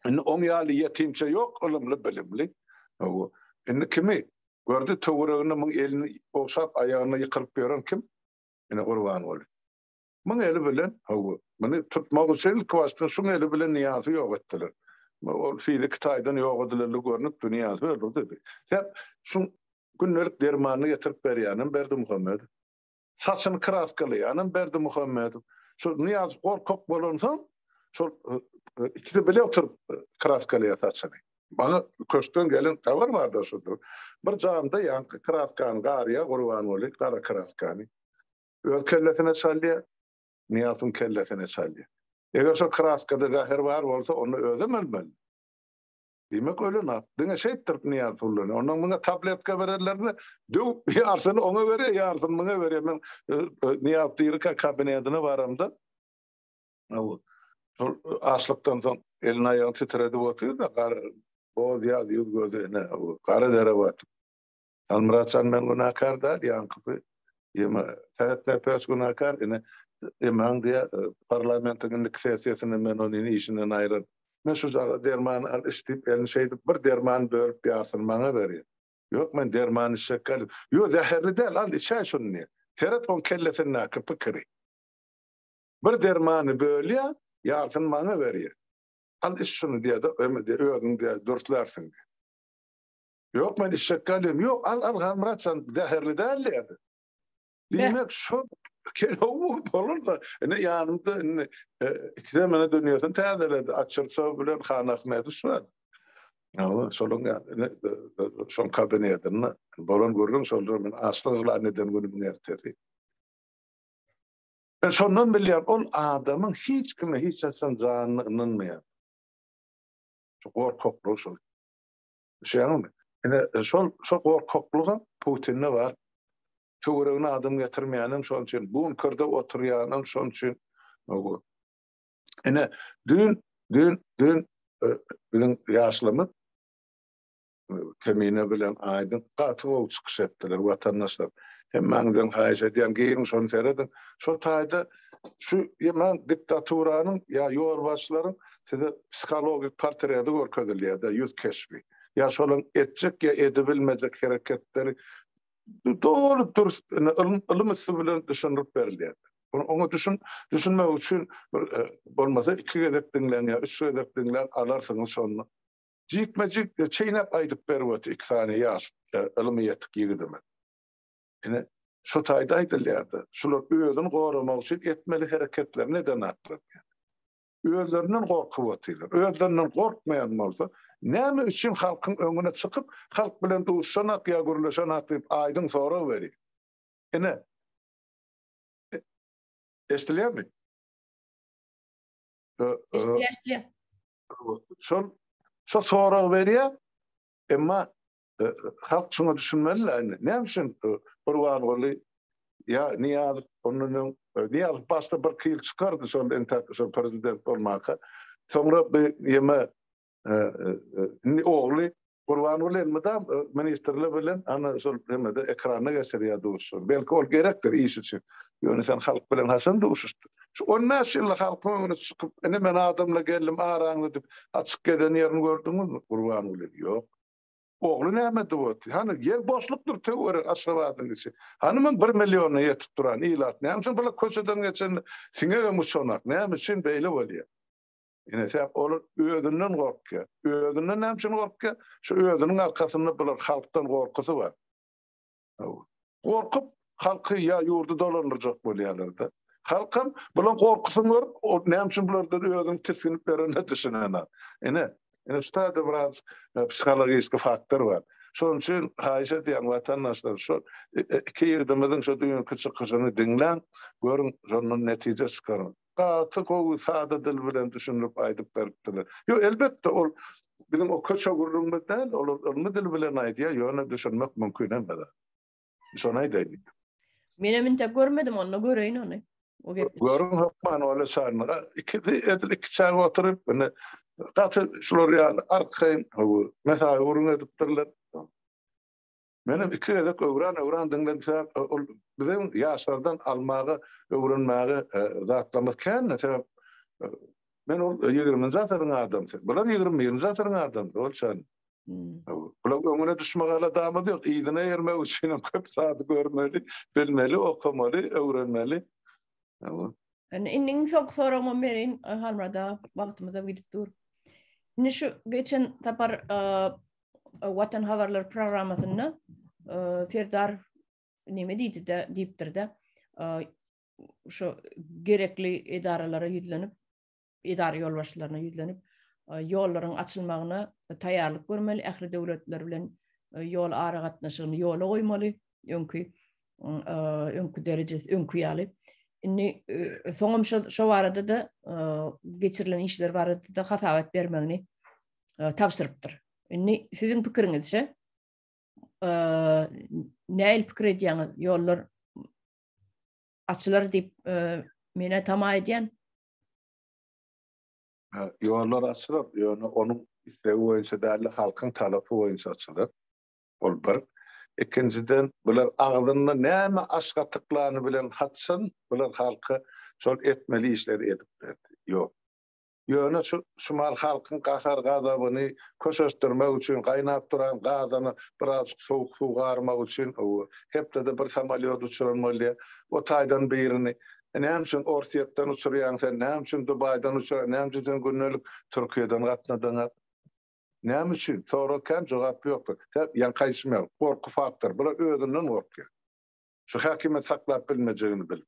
indi oň ýaly ýetimçe ýok ylymly, bilimli. Hawa. Indi kimi gördi töwereginde muň elini ogşap aýagyna ýykylyp ýören kim? Ine Gurbanguly. Muň eli bilen, hawa, muny tutmak üçin ilki başda şuň eli bilen Nyýazy ýok etdiler. Ol fiziki taýdan ýok edilenligi görnüpdi, Nyýazy öldürdidi. Sebäp şuň Gündelik dermanyny getirip berýänem Berdimuhamedow. Saçyny kraskalaýanam Berdimuhamedow. Şol Nyýazow gorkak bolansoň, şol ikisi bile oturyp kraskalaýar saçyny. Maňa köşkden gelen habar bar-da şudur. Bir jamda ýaňky kraskany garýar Gurbanguly, gara kraskany. Öz kellesine çalýar, Nyýazowyň kellesine çalýar. Eger şol kraskada zäher bar bolsa, onda özem ölmeli. Diýmek ölen at. Diňe şeýtdirip Nyýaz pullanýar. Ondan muňa tabletka berenlerinde döwüp ýarsyny oňa berýär, ýarsyny muňa berýär. Men e, e, Nyýaz dirikä kabinetine baramda şol açlykdan soň elini aýagyny titredip otyr-da, gara boz ýaz ýüz gözi ine gara dere batyp. Halmyrat jan men günäkär däl, ýaňky ýeme Sähet Nepes günäkär, ine emaň diýä parlamentiň indiki sessiýasynda men ony ine işinden aýyrar. Men şu jaga dermany al iç diýip elini şeýdip bir dermany bölüp ýarsyny maňa berýär. Ýok men dermany içjek däl. Ýok zäherli däl al içäý şuny diýýär. Seret oň kellesindäki pikiri. Bir dermany bölýär, ýarsyny maňa berýär. Al iç şuny diýýär-de, özüň diýýär dürslärsiň diýýär. Ýok men içjek galýam. Ýok al al Halmyrat jan zäherli däl diýýärdi. Diýmek şol kelow bolar-da ine ýanymda indi e, ikisem ine dünýesini täzeledi. Açyrçow bilen Han Ahmedow şu bar. Ýa şolaň ine e, e, şoň kabinetinde bolan gürrüň şoldur men açlyk yglan eden günümiň ertesi. Men şondan bilýän ol adamyň hiç kime hiç haçan janyny ynanmaýan. Şu gorkaklygy şol. Düşýäňizmi? Ine, şol şol gorkaklygam Putinde bar. Töweregine adam getirmeýänem şonuň üçin, bunkerde oturýanam şonuň üçin. Ine, düýn, düýn, düýn e, biziň ýaşlymyz e, Kemine bilen Aýdyň gaty gowy çykyş etdiler watandaşlar. Hemmäňizden haýyş edýän giriň şony serediň. Şo taýda şu ýeman diktaturanyň ýa ýolbaşçylaryň size psihologik portreti görkezilýär-de ýüz keşbi. Ýa şolaň etjek ýa edibilmejek hereketleri doly dürs ylym ylym üsti bilen düşündirip berilýär. Oňa düşün düşünmek üçin bir bolmasa iki gezek diňläň ýa üç gezek diňläň alarsyňyz şonda. Jikme-jik çeýnäp aýdyp berip otyr iki sany ýaş ylymy ýetik ýigidimiz. Ine, şu taýda aýdylýar-da, şular özüni goramak üçin etmeli hereketlerini edenaklar diýýär. Özlerinden gorkup otyrlar. Özlerinden gorkmaýan bolsa, näme üçin halkyň öňüne çykyp, halk bilen duşuşanak ýa gürleşenak diýip aýdyň sorag berýär. Ine, eşidilýärmi? Eşidilýär, eşidilýär. Şol şo sorag berýär, emma halk şuňa düşünmeli-dä indi. Näme üçin Gurbanguly ýa Nyýazow ondan öň Nyýazow başda birki ýyl çykardy şol entäk şol prezident bolmanka. Soňra bu ýeme indi ogly Gurbanguly elmydam ministrler bilen ana şol hemede ekranda geçirýär duşuşygy. Belki ol gerekdir iş üçin. Ýöne sen halk bilen haçan duşuşdyň? Şu 15 ýylda halkyň öňüne çykyp, ine men adamla geldim araňyza diýip açyk gezen ýerini gördüňizmi Gurbanguly? Ýok. Ogly näme edip otyr? Hany ýer boşlukdyr töwerek Aşgabadyň içi. Hany muň bir milliona ýetip duran ilat? Näme üçin bular köçeden geçende siňegem uçanak? Näme üçin beýle bolýar? Ine sebäp olar özünden gorkýar. Özünden näme üçin gorkýar? Şu özüniň arkasynda bular halkdan gorkusy bar. Gorkup halky ýa ýurdy dolandyrjak bolýarlar-da. Halkam bulaň gorkusyny görüp, ol näme üçin bulardan özüniň tisginip berenine düşünenok. Ine, ine şu taýda biraz psihologiski faktor bar. Şonuň üçin haýyş edýän watandaşlar, şu iki ýigdimiziň şu düýnki çykyşyny diňläň, görüň, şondan netije çykaryň. Gaty gowy sada dil bilen düşündirip aýdyp beripdirler. Ýok, elbetde ol biziň o köçe gürrüňimiz däl, olar ylmy dil bilen aýdýar, ýöne düşünmek mümkin hemme zat. Şony aýdaýyn. Menem intek görmedim onda göreýin ony. O gepleşik. Görüň hökman ol çarnyga. Ikisi edil iki çaga oturyp, indi gaty şular ýaly arkaýyn mesawy gürrüň edipdirler. Menem iki gezek öwran-öwran diňledim, sebäp ol biziň ýaşlardan almaga, öwrenmäge zatlarymyz kän-de, sebäp men ol ýigriminji asyryň adamsy, bular 21-nji asyryň adamsy, ol çen. Bular öňüne düşmek aladamyz ýok, yzyna ermek üçin hem köp zady görmeli, bilmeli, okamaly, öwrenmeli. Indi iň soňky soragymam bereýin, Halmyrat aga, wagtymyz-a gidip dur. Indi şu geçen sapar Watan habarlar programmasynda Serdar neme diýdi-de, diýipdir-de, şu gerekli edaralara ýüzlenip, edara ýolbaşçylaryna ýüzlenip, ýollaryň açylmagyna taýýarlyk görmeli, ähli döwletler bilen ýol aragatnaşygyny ýola goýmaly, öňki öňki derejesi, öňki ýaly. Indi soňam şo şo barada-da geçirilen işler barada-da hasabat bermegini tabşyrypdyr. Indi siziň pikiriňizçe nähili pikir edýäňiz? Ýollar açylar diýip menä tama edýän. Ýollar açylar, ýöne onuň islegi boýunça däl-de, halkyň talapy boýunça açylar. Ol bir. Ikinjiden, bular agzynda näme aş gatyklany bilen haçan bular halka şol etmeli işleri edip berdi? Ýok. Ýöne şu şumal halkyň gahar-gazabyny köşeşdirmek üçin, gaýnap duran gazana birazjyk sowuk suw garmak üçin hepdede bir samolýot uçuran bolýar. O taýdan birini, Näme üçin Orsýetden uçurýaň sen, näme üçin Dubaýdan uçurýaň, näme üçin sen gündelik Türkiýeden gatnadyňa? Näme üçin? Sorag kän, jogap ýokdur. Sebäp, ýaňky aýdyşym ýaly, gorky faktory. Bular özünden gorkýar. Şu häkimiýeti saklap bilmejegini bilip.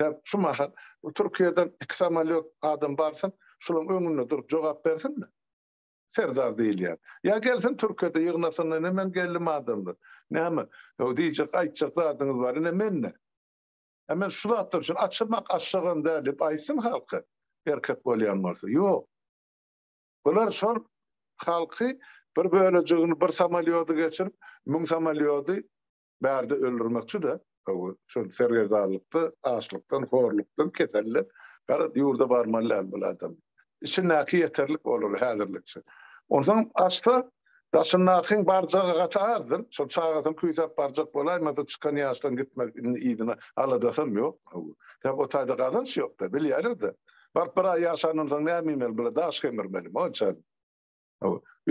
Sebäp şu mahal Türkiýeden iki samolýot adam barsyn, şularyň öňünde durup jogap bersin-de. Serdar diýilýän. Ýa gelsin Türkiýede ýygnasyn, ine men geldim adamlar. Näme, diýjek, aýtjak zadyňyz bar, ine men-de. Ä men şu zatlar üçin açylmak açjagam däl diýip aýtsyn halka, erkek bolýan bolsa. Ýok. Bular şol halky bir bölejigini bir samolýody geçirip, müň samolýody bärde öldürmekçi-de, şol sergezdanlykda, açlykdan, horlukdan, keselden, garaz, ýurda barmaly däl bul adam. Içindäki ýeterlik bolar häzirlikçe. Onsoň açsa, Daşyndakyň barjagy gaty azdyr. Şol çagasyny küýsäp barjak bolaýmasa çykan ýaşdan gitmek indi yzyna aladasam ýok. Sebäp o taýda gazanç ýok-da, bilýärler-de. Baryp bir aý ýaşandan soň näme iýmeli bular, daş gemirmelimi onça?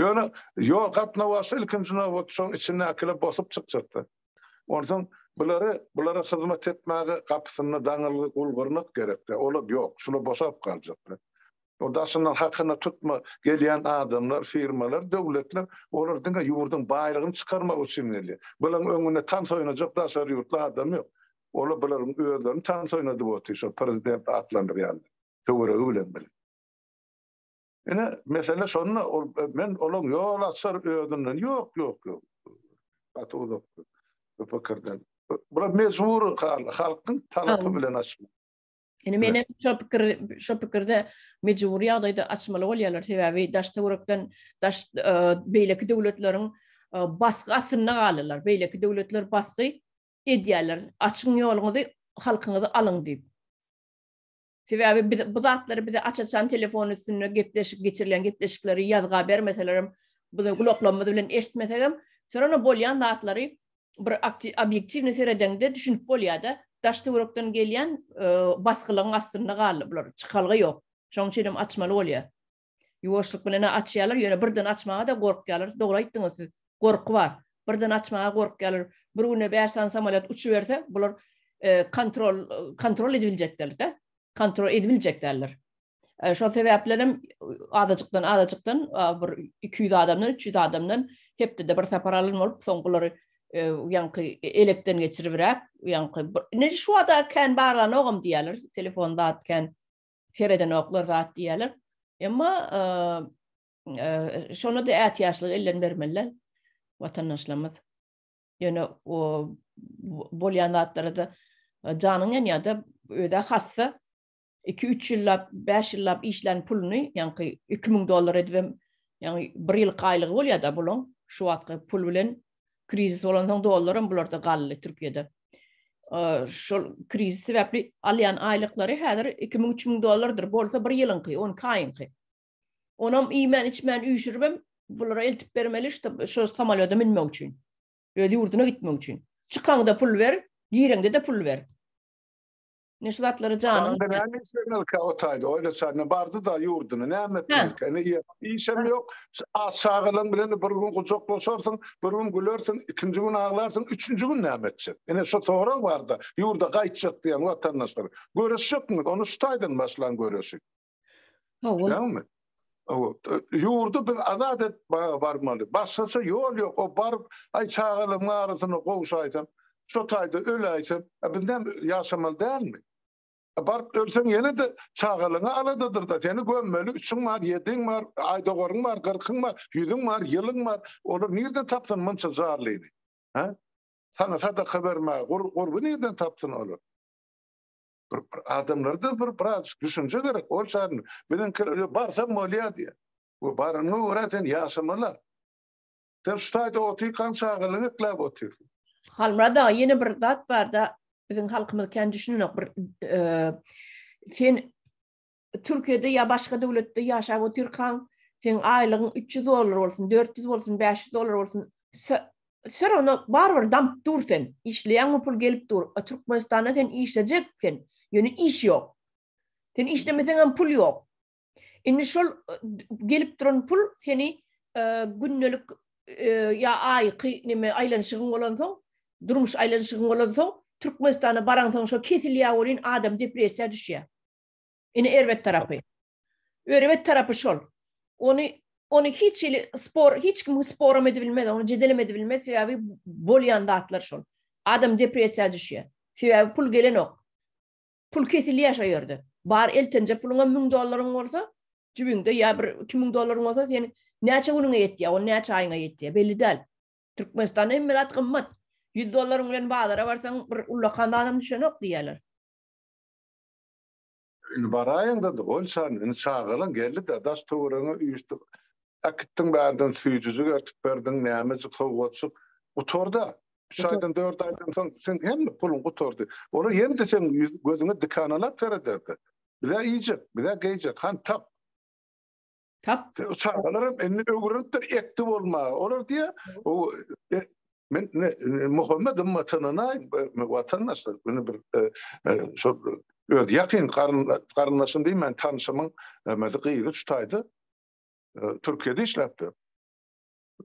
Ýöne ýol gatnaw başla ilkinji nobat şoň içindäkiler bosup çykjakda. Onsoň bulary bulara hyzmat etmäge gapysynda daňylgy gul-gyrnak gerekde. Olar ýok. Şular boşap galjakda. O daşyndan hakyna tutma gelýän adamlar, firmalar, döwletler, olar diňe ýurduň baýlygyny çykarmak üçin gelýär. Bularyň öňünde tans oýnajak daşary ýurtly adam ýok. Olar bularyň özlerini tans oýnadyp otyr, şol prezident atlandyrýanlar, töweregi bilen bile. Ine, mesele şonda, ol men olaň ýol açar özünden, ýok, ýok, ýok. Gaty uzak bu pikirden. Bular mejbury halkyň talapy bilen açmak. Indi men hem şo pikir şo pikirde mejbury ýagdaýda açmaly bolýarlar. Sebäbi daş töwerekden daş e, beýleki döwletleriň e, basgy astynda galdylar. Beýleki döwletler basgy edýärler. Açyň ýoluňyzy, halkyňyzy alyň diýip. Sebäbi biz bu zatlary bize aç-açan telefon üstünde gepleşik geçirilen gepleşikleri ýazga bermeselerem, bizi gulaklarymyz bilen eşitmesegem, sonra bolýan zatlary bir obýektiwny seredeňde düşünip bolýar-da, daş-töwerekden gelýän e, basgylygyň astynda galdy bular, çykalga ýok. Şonuň üçin hem açmaly bolýar. Ýuwaşlyk bilen açýarlar, ýöne birden açmaga-da gorkýarlar. Dogry aýtdyňyz siz. Gorky bar. Birden açmaga gorkýarlar. Bir günde 5 sany samolýot uçuberse, bular e, kontrol kontrol edibiljekler-de. Kontrol edibiljeklerler. E, şol sebäplerem azajykdan azajykdan bir 200 adamdan 300 adamdan hepdede bir sapar alan bolup soň bulary e, ýaňky elekden geçiribräk ýaňky ne şu wada kän barlanogam diýýärler telefon zat kän seredenoklar zat diýýärler emma e, şona da ätiýaçlyk elden bermeliler watandaşlarymyz ýöne o bolýan zatlara da janyň ýanýar-da özi hassa 2-3 ýyllap, 5 ýyllap işlän puluny, ýaňky 2000 dollar edibem, ýagny bir ýyllyk aýlygy bolýar-da bulaň, şu wagtky pul bilen krizis bolansoň dollaram bularda galdy Türkiýede. Şol krizis sebäpli alýan aýlyklary häzir 2000-3000 dollardyr, bolsa bir ýylyňky, 12 aýyňky. Onam iýmän içmän üýşüribem bulara eltip bermeli şo samolýoda münmek üçin. Öz ýurduna gitmek üçin. Çykaňda pul ber, gireňde-de pul ber. Ne şu zatlary janyň. Baranda näme işlemelikä o taýda oýlaçanyna bardy-da ýurduna näme etmelikä ine işem ýok çagalaň bilen bir gün gujaklaşarsyň bir gün gülersiň ikinji gün aglarsyň üçünji gün näme etjek ine şu sorag barda ýurda gaýtjak diýen watandaşlar göreşjekmiz ony şu taýdan başlaň göreşi. Hawa. Dälmi? Hawa. Ýurdy biz azat etmäge barmaly. Başgaça ýol ýok. O baryp, aý çagalarymyň arasynda gowşaýsam, şo taýda öläýsem, a biz näme ýaşamaly dälmi? A baryp ölseň ýene-de çagalaryňa aladadyr-da, seni gömmeli, üçüň bar, ýediň bar, aýdogaryň bar, gyrkyň bar, ýüzüň bar, ýylyň bar. Olar nirden tapsyn munça jarlyny? Hä? Saňa sadaka bermäge gurby nirden tapsyn olar? Bir, bir adamlarda bir biraz düşünje gerek. Ol şarny biziňki barsam bolýar diýýär. We baranyňa görä sen ýaşamaly. Sen şu taýda otyrkaň çagalygyňy ekläp otyrsyň. Halmyrat aga ýene bir zat barda biziň halkymyz kän düşünenok bir e, sen Türkiýede ýa başga döwletde ýaşap otyrkaň seň aýlygyň 300 dollar bolsun, 400 bolsun, 500 dollar bolsun Ser ona barybir damyp dur sen. Işleýäňmi pul gelip dur. A Türkmenistanda sen işlejek sen. Ýöne iş ýok. Sen işlemeseňem pul ýok. Indi şol e, gelip duran pul seni e, gündelik e, ýa aýky neme aýlanyşygyň bolansoň, durmuş aýlanyşygyň bolansoň, Türkmenistana baraňsoň şo kesilýär welin adam depressiýa düşýär. Ine erbet tarapy. Erbet tarapy şol. Ony ony hiç hili spor, hiç kim sporam edibilmez, ony jedelem edibilmez, sebäbi bolýan zatlar şol. Adam depressiýa düşýär. Sebäbi pul gelenok. Pul kesilýär şo ýerde. Bar eltenje puluňam 1000 dollaryň bolsa, jübüňde ýa bir 2000 dollaryň bolsa, sen näçe günüňe ýetýär, ol näçe aýyňa ýetýär, belli däl. Türkmenistanda hemme zat gymmat. 100 dollaryň bilen bazara barsaň, bir ullakan zadam düşenok diýýärler. Indi baraýyňda-da, ol çan, indi çagalaň geldi-de, daş-töweregiňe üýşdi. Äkitdiň bärden süýjüjik ertip berdiň, nämejik sowgatjyk. Gutardy-a. Üç aýdan, dört aýdan soň seň hemme puluň gutardy. Olar ýene-de seň gözüňe dikanalap serederdi. Biz-ä iýjek, biz-ä geýjek, hany tap. Tap. Çagalar hem indi öwrenipdir ekdi bolmaga. Olar diýýär, o e, men ne, Muhammet ymmatyna watandaşlar, indi bir e, e, şol öz ýakyn garyndaşym diýmän tanşymyň mesela gyzy şu taýda Türkiýede işläpdir.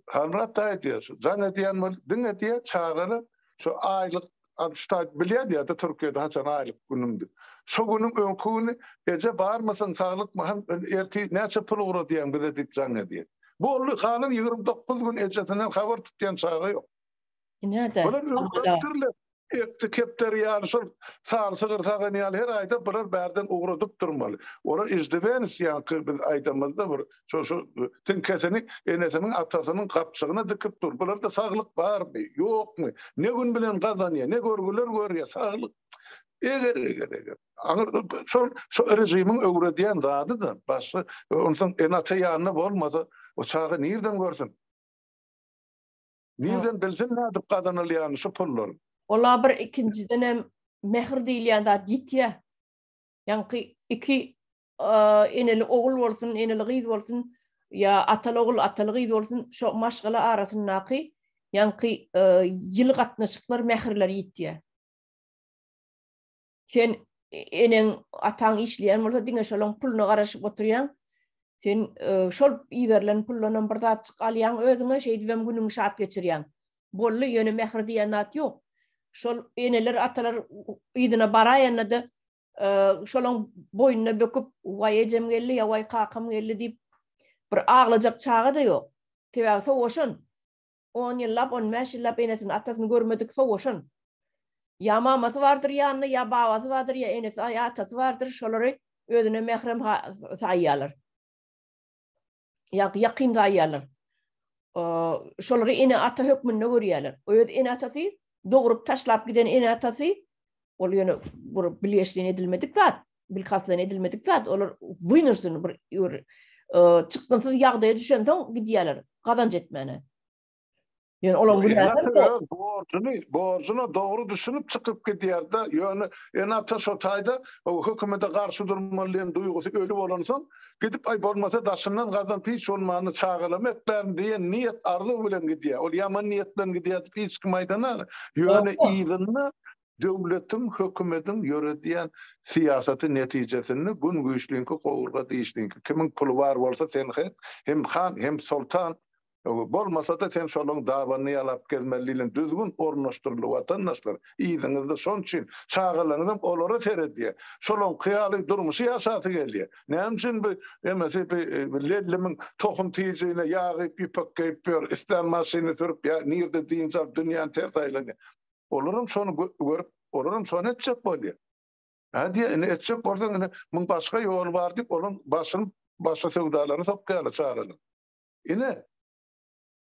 Halmyrat daýy diýýär, şu jaň edýän bol, diňe diýýär, çagalar şu aýlyk alyp şu taýda bilýär diýýär-de Türkiýede haçan aýlyk günüm diýip. Şo günüň öňki güni eje barmysyň, saglykmy, han ertir näçe pul ugradýaň bize diýip jaň edýär. Boldy, galan 29 gün ejesinden habar tutýan çaga ýok. Ine-de. Bular öwrenipdirler. Ekdi kepderi ýaly şol sary sygyr sagan ýaly her aýda birer bärden ugradyp durmaly. Olar iždiwenis ýaňky biz aýdamyzda bir şo şo tiňkesini enesiniň atasynyň gapjygyna dikip dur. Bularda saglyk barmy, ýokmy? Ne gün bilen gazanýar, ne görgüler görýär, saglyk. Eger eger eger. Aňyr şol şo režimiň öwredýän zady-da başga onsoň ene-ata ýanynda bolmasa o çaga nirden görsün? Nirden bilsin nädip gazanylýanyny şu pullaryň. Ola bir ikinjidenem mähir diýilýän zat ýitýä. Ýaňky iki eneli ogul bolsun, eneli gyz bolsun, ýa ataly ogul, ataly gyz bolsun, şo maşgala arasyndaky ýaňky ýyly gatnaşyklar, mähirler ýitýä. Sen eneň, ataň işleýän bolsa diňe şolaň puluna garaşyp oturýaň. Sen e, şol iberilen puldanam bir zatjyk alýaň özüňe, şeýdibem günüňi şat geçirýäň. Boldy, ýöne mähir diýen zat ýok. Şol eneler, atalar yzyna baraýanda-da e, şolaň boýnuna böküp, waý ejem geldi ýa waý kakam geldi diýip bir aglajak çaga-da ýok. Sebäbi sowaşan. On ýyllap, on bäş ýyllap enesini, atasyny görmedik sowaşan. Ýa mamasy bardyr ýanynda, ýa babasy bardyr, ýa enesi, ýa atasy bardyr, şolary özüne mährem saýýarlar. Ýa ýakyn saýýarlar. Şolary ene-ata hökmünde görýärler. Öz ene-atasy dogrup taşlap giden ene-atasy ol ýöne bir bilgeşleýin edilmedik zat, bilkastlaýyn edilmedik zat. Olar wynujden bir bir çykgynsyz ýagdaýa düşensoň gidýärler gazanç etmäne. Ýöne olaryň günäsi ýok. Borjuny, borjuna dogry düşünip çykyp gidýär-de, ýöne ene-ata şo taýda hökümete garşy durmaly diýen duýgusy öli bolansoň, gidip aý bolmasa daşyndan gazanyp hiç bolmanda çagalamy eklärin diýen niýet, arzuw bilen gidýär. Ol ýaman niýet bilen gidýär diýip hiç kim aýdanok. Ýöne yzynda Döwletiň, hökümediň ýöredýän syýasaty netijesinde gün güýçliňki, gowurga dişliňki. Kimiň puly bar bolsa sen hem han, hem soltan, bolmasa-da sen şolaň dabanyny ýalap gezmeli diýlen düzgün ornaşdyryldy watandaşlar. Yzyňyzda şoň üçin çagalaryňyzam olara seredýär. Şolaňky ýaly durmuşy ýaşasy gelýär. Näme üçin bu emesi bu lellimiň tohum tijine ýag iýip ýüpek geýip ýör, islän maşynyny sürüp ýa nirde dynç alyp dünýäni ters aýlanýar. Olaram şony görüp, olaram şony etjek bolýar. Hä diýýär, indi etjek bolsaň, indi muň başga ýoly bar diýip, olaň başyny başga söwdalara sokýarlar çagalar. Ine,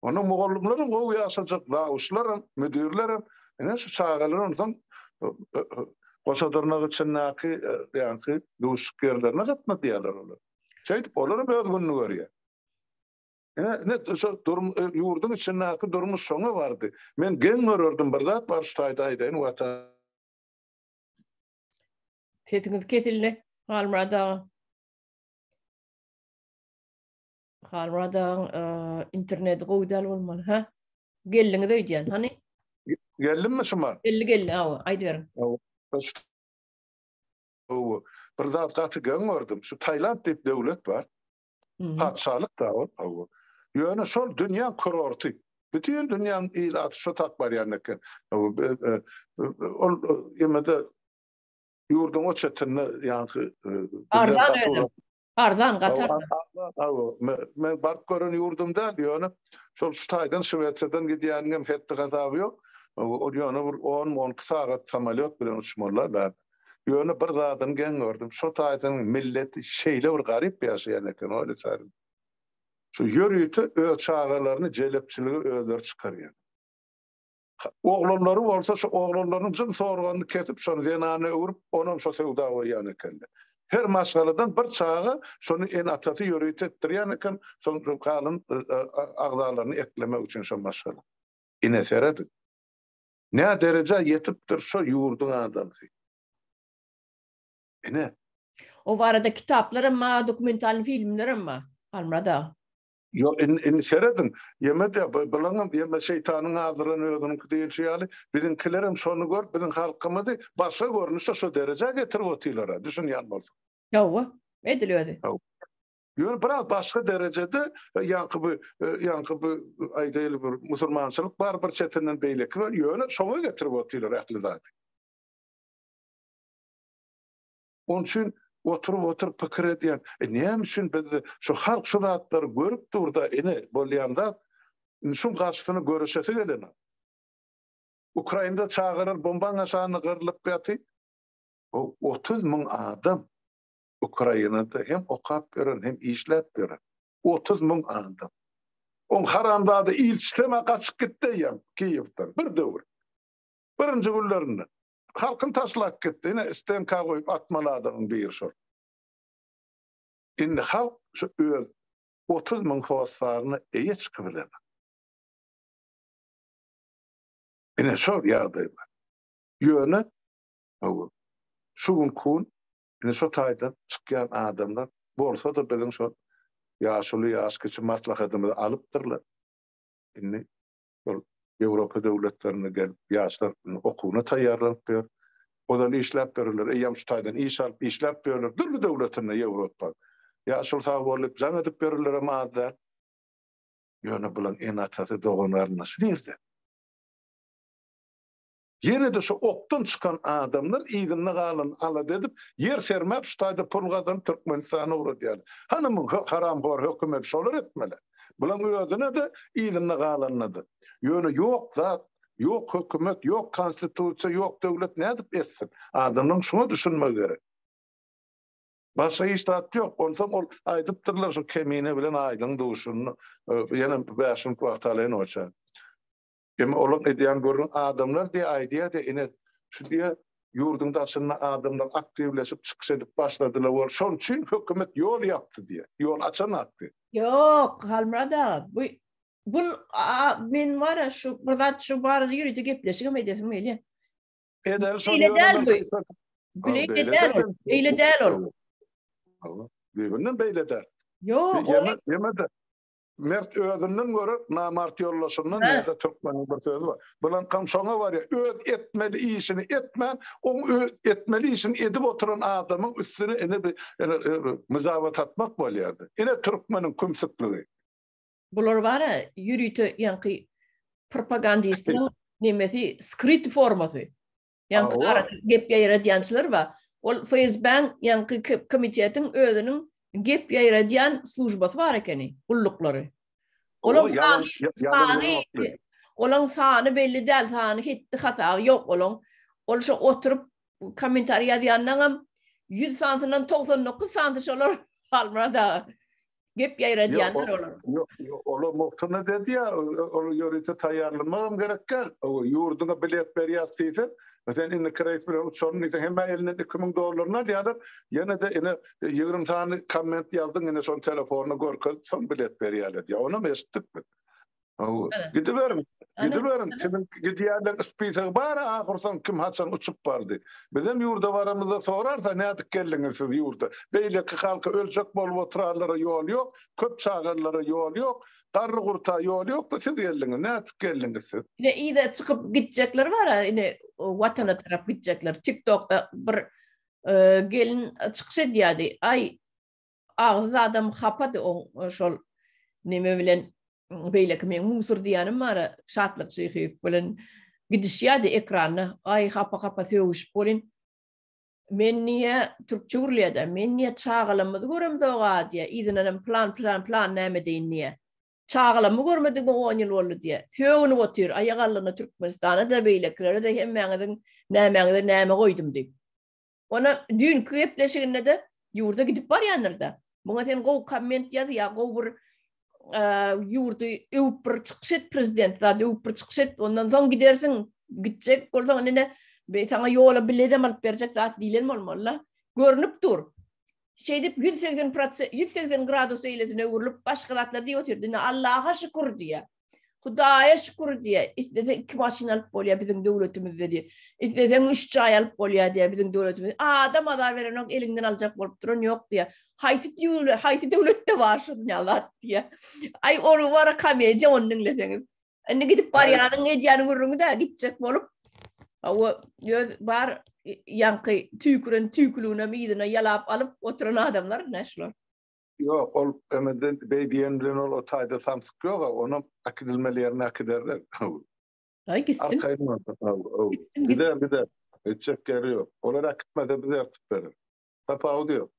onda mugallymlaram gowy ýaşajak, zawuçlaram, müdirlerem, ine şu çagalar onsoň goşa dyrnak içindäki ýaňky duşuşyk ýerlerine gatnadýarlar olar. Şeýdip, olaram öz gününi görýär. Ine, ine şo durum ýurduň içindäki durmuş şoňa bardy. Men geň görerdim bir zat bar şu taýda aýdaýyn watan. Sesiňiz kesildi Halmyrat aga. Halmyrat agaň interneti gowy däl bolmaly, hä? Geldiňiz öýdýän, hany? Geldimmi şuma? Geldi, geldi, hawa, aýdyberiň. Hawa. Bir zat gaty geň gördüm. Şu Tailand diýip döwlet bar. Patyşalyk da ol, hawa. Ýöne şol dünýäň kurorty. Bütin dünýäň ilaty şo tak barýan eken. Ol ýemede ýurduň o çetinde ýaňky Arzan özem. Arzan, gaty arzan. Hawa, men baryp gören ýurdum däl, ýöne şol şu taýdan Şwesiýadan gidýäniňem hetdi-hasaby ýok. Ol ýöne bir on-on iki sagat samolýot bilen uçmaly-da bärde. Ýöne bir zadyny geň gördüm, şo taýsynyň milleti şeýle bir garyp ýaşaýan eken, oýla çaryň. Şu ýörite öz çagalaryny jelepçilige özleri çykarýar. Oglanlary bolsa şu oglanlarynyň jyn sorganyny kesip şony zenana öwrüp, onam şo söwda goýýan ekenler. Her maşgaladan bir çaga şony ene-atasy ýörite etdirýän eken, şoň galan agzalaryny eklemek üçin şo maşgala. Ine serediň. Nä derejä ýetipdir şo ýurduň adamsy. Ine. O barada kitaplaram bar, dokumentalny filmlerem bar. Halmyrat aga. Ýok, indi indi serediň, ýeme-de, bulaňam ýeme şeýtanyň azdyran özüniňki diýilşi ýaly, biziňkilerem şony görüp, biziň halkymyzy başga görnüşde şo derejä getirip otyrlar-a, düşünýän bolsaň. Hawa, edil özi. Hawa. Ýöne biraz başga derejede ýaňky bu ýaňky bu aýdaýly bir musulmançylyk bar bir çetinden beýleki bar, ýöne şoňa getirip otyrlar ähli zady. Onuň üçin oturyp-oturyp pikir edýän, e näme üçin bizde şu halk şu zatlary görüp dur-da ine bolýan zat, indi şuň garşysyna göreşesi gelenok. Ukrainada çagalar bombaň aşagynda gyrlyp ýaty. O 30 müň adam Ukrainada hem okap ýören, hem işläp ýören. 30 müň adam. Oň haramzada ilçisem-ä gaçyp gitdi eýýäm Kiýewden bir döwür. Birinji günlerinde. Halkyny taşlap gitdi. Ine stenka goýup atmaly adamyň biri şol. Indi halk şu öz 30 müň hossaryna eýe çykybilenok. Ine şol ýagdaý bar. Ýöne şu günki gün ine şo taýdan çykýan adamlar bolsa-da biziň şol ýaşuly ýaş kiçi maslahatymyzy alypdyrlar. Indi şol Ýewropa döwletlerine gelip ýaşlar indi okuwyna taýýarlanyp ýör. Ozal işläp ýörerler, eýýäm şu taýdan iş alyp işläp ýörler dürli döwletinde Ýewropa. Ýaşuly sag bol diýip jaň edip ýörerlerem az däl. Ýöne bulaň ene-atasy, dogan-garyndaşy nirde? Ýene-de şu okdan çykan adamlar yzynda galany alada edip, ýer sermäp şu taýda pul gazanyp Türkmenistana ugradýarlar. Hany muň haramhor hökümet şolar etmeli. Bulaň özüne-de, yzynda galanyna-da. Ýöne ýok zat, ýok hökümet, ýok konstitusiýa, ýok döwlet nädip etsin? Adamlaryň şuňa düşünmegi gerek. Başga hiç zat ýok. Onsoň ol aýdypdyrlar şu Kemine bilen Aýdyň duşunyny. Ýene bäş minut wagt alaýyn oça. Emma olaň edýän gürrüň adamlar diýe aýdýar diýe ine şu diýe ýurduň daşynda adamlar aktiwleşip çykyş edip başladylar bol şoň üçin hökümet ýol ýapdy diýe ýol açanak diýe. Ýok Halmyrat aga bu bul men bara şu bir zat şu barada ýörite gepleşigem edesim gelýär. Edeli şony Beýle däl bu. Beýle däl ol. Beýle däl ol. Düýbünden beýle däl. Ýok. Ýeme-de Mert özünden görer, namart ýoldaşyndan diýende türkmeniň bir sözi bar. Bulaňkam şoňa barýar. Öz etmeli işini etmän, oň öz etmeli işini edip oturan adamyň üstüne ine bir myjabat atmak bolýardy. Ine türkmeniň kümsükligi. Bular bara ýörite ýaňky propagandistleň nemesi skryt formasy. Ýaňky arada gep ýaýradýançylar bar. Ol FSB-iň ýaňky komitetiň özüniň gep ýaýradýan službasy bar ekeni, gulluklary. Olaň sany, sany, olaň sany belli däl, sany hetdi hasaby ýok olaň. Ol şo oturyp kommentariý ýazýanlaňam 100 sanysyndan 99 sanysy şolar Halmyrat aga. Gep ýaýradýanlar olar. Ýok, ýok, olar mugtuna dedi ýa, ol ýörite taýýarlanmagam gerek däl. Ýurduňa bilet berýäs diýse, sen indiki reýs bilen uçaryn diýseň, hemmä elinden 2000 dollaryny alýarlar. Ýene-de ine 20 sany komment ýazdyň, ine şony telefonyna görkezip, soň bilet berýärler diýýär. Onam eşitdik biz. Hawa. Gidiberiň. Gidiberiň. Siziň gidýänleriň spisegi bar ahyrsoň kim haçan uçup bardy. Bizem ýurda baramyzda sorarsa nädip geldiňiz siz ýurda. Beýleki halka öljek bolup oturanlara ýol ýok, köp çagalylara ýol ýok, garry gurta ýol ýokda siz geldiňiz. Nädip geldiňiz siz? Ine yza çykyp gitjekler bar ine watana tarap gitjekler. Tiktokda bir gelin çykyş edýärdi. Aý agzy zadam hapady oň şol neme bilen beýleki meň musur diýýänim bar Şatlyk Şyhyýew bilen gidişýärdi ekranda. Aý hapa-hapa sögüşip bolyn. Men niýe türkçe gürleýärdi. Men niýe çagalarymyzy göremzog-a diýýär. Yzyndan hem plan plan plan näme deýin diýýär. Çagalarmy görmedigime on ýyl boldy diýýär. Sögünip otyr, aýak aldyna Türkmenistana-da, beýlekilere-de hemmäňiziň nämäňize näme goýdum diýip. Ona düýnki gepleşiginde-de ýurda gidip barýandyr-da. Muňa sen gowy komment ýaz ýa gowy bir ýurdy öwüp bir çykyş et prezident zat öwüp bir çykyş et ondan soň gidersiň gitjek bolsaň ine saňa ýola biledem alyp berjek zat diýlen bolmaly-la. Görnüp dur. Şeýdip 180 prosent 180 gradus eýlesine öwrülip başga zatlar diýip otyrdy. Ine Allaha şükür diýýär. Hudaýa şükür diýýär, isleseň iki maşyn alyp bolýar biziň döwletimizde diýýär. Isleseň üç jaý alyp bolýar diýýär biziň döwletimizde. Adam azar berenok, eliňden aljak bolup duran ýok diýýär. Haýsy döwlet, haýsy döwletde bar şu zat diýýär. Aý ony bara komediýa ony diňleseňiz. Indi gidip barýanyň edýän gürrüňi-dä gitjek bolup. Hawa, öz bar ýaňky tüýküren tüýküliginem yzyna ýalap alyp oturan adamlar ine şular. Ýok, ol emeden beý diýen bilen ol o taýda samsyk ýog-a, onam äkidilmeli ýerine äkiderler. Aý gitsin. Arkaýyn bol. Gider, gider. Gitjek ýeri ýok. Olar äkitmese biz ertip bereris. Tapawudy ýok.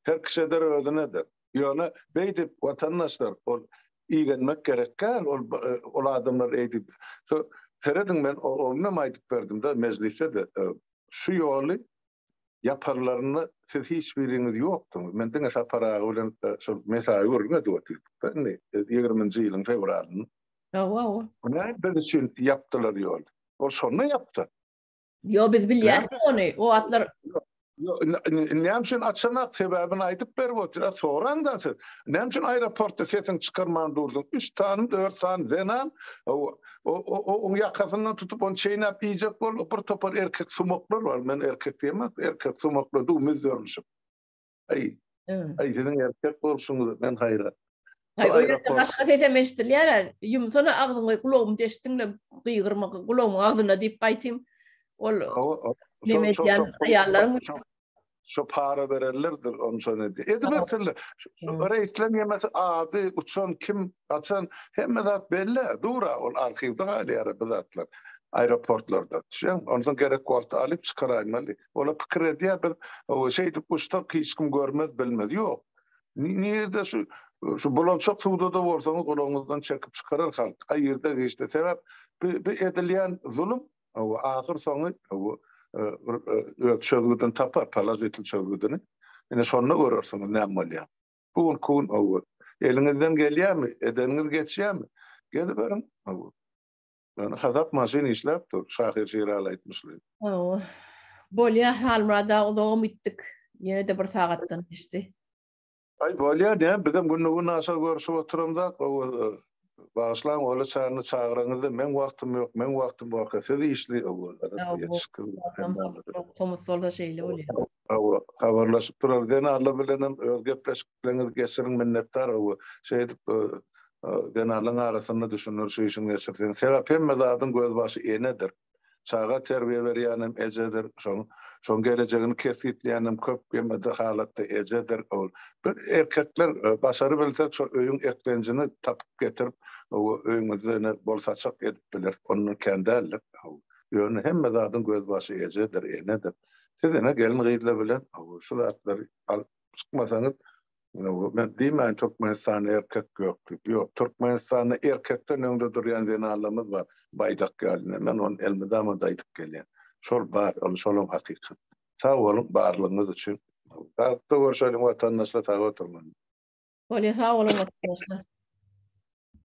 Her kişi eder özüne eder. Ýöne beýdip watandaşlar ol igenmek gerek däl ol ol adamlar eýdip. Şo serediň men onam aýdyp berdim-de mejlisde-de şu ýoly ýaparlarynda siz hiç biriňiz ýokduňyz. Men diňe Sapar aga bilen şol mesaýy gürrüň edip otyrdyk-da indi ýigriminji ýylyň fewralynda. Hawa, hawa. Näme biz üçin ýapdylar ýoly? Ol şonda ýapdy. Ýo biz bilýäris ony. O atlar Näme üçin açanak sebäbini aýdyp berip otyr. A soraň-da siz. Näme üçin aeroportda sesiňi çykarman durduň? Üç sany, dört sany zenan oň ýakasyndan tutup ony çeýnäp iýjek boldy. Bir topar erkek sumaklar bar. Men erkek diýemok, erkek sumaklar duw müzzerlişip. Aý, aý siziň erkek bolşuňyza men haýran. Aý o ýerde başga sesem eşidilýär-ä. Ýumsana agzyňy, gulagymy deşdiň-le, gygyrma gulagymyň agzyna diýip gaýtym. Ol neme edýän aýallaryň Şo para bererlerdir ony şony edýär. Edibersinler. Reýsleň hemmesi ady, uçan kim, haçan hemme zat belli. Dur-a ol arhiwde galýar bu zatlar. Aeroportlarda. Düşýäňmi? Onsoň gerek wagty alyp çykaraýmaly. Olar pikir edýär biz şeýdip uçsak hiç kim görmez, bilmez. Ýok. Nirde şu şu bulançak suwda-da bolsaňyz gulagyňyzdan çekip çykarar halk. Aý irde-giçde. Sebäp bu edilýän zulum ahyr soňy bir öz çözgüdini tapar, položitel çözgüdini. Ine şonda görersiňiz näme bolýar. Bu günki gün eliňizden gelýärmi, edeniňiz geçýärmi? Geziberiň. Ýöne hasap maşyn işläp dur, şahyr Şiraly aýtmyşlaýyn. Hawa. Bolýa Halmyrat aga uzagam gitdik. Ýene-de bir sagatdan geçdi. Aý bolýa näme bizem günde-gün aşa görüşip oturamzak bagyşlaň ola çaryny çagyraňyzda meň wagtym ýok meň wagtym borka siz işli Tomus bolsa şeýle bolýa. Hawa habarlaşyp durar zenanlar bilenem öz gepleşikleriňizi geçiriň minnetdar şeýdip Zenanlaryň arasynda düşündiriş işini geçirseň. Sebäp hemme zadyň gözbaşy enedir. Çaga terbiýe berýänem ejedir. Şoň şoň gelejegini kesgitleýänem köp hemmede halatda ejedir. Ol bir erkekler başarybilsek şo öýüň eklenjini tapyp getirip öýüňizde ine bol saçak edip bileris. Ondan kän däldir. Ýöne hemme zadyň gözbaşy ejedir, enedir. Siz ine gelin-gyzlar bilen şu zatlary alyp çykmasaňyz Men diýmän Türkmenistanda erkek ýok diýip. Ýok, Türkmenistanda erkekden öňde durýan zenanlarymyz bar, baýdak ýaly. Men ony elmydama-da aýdyp gelýän. Şol bar, ol şolam hakykat. Sag boluň barlygyňyz üçin. Saglykda görşeliň watandaşlar, sag oturyň. Bolýa sag boluň watandaşlar.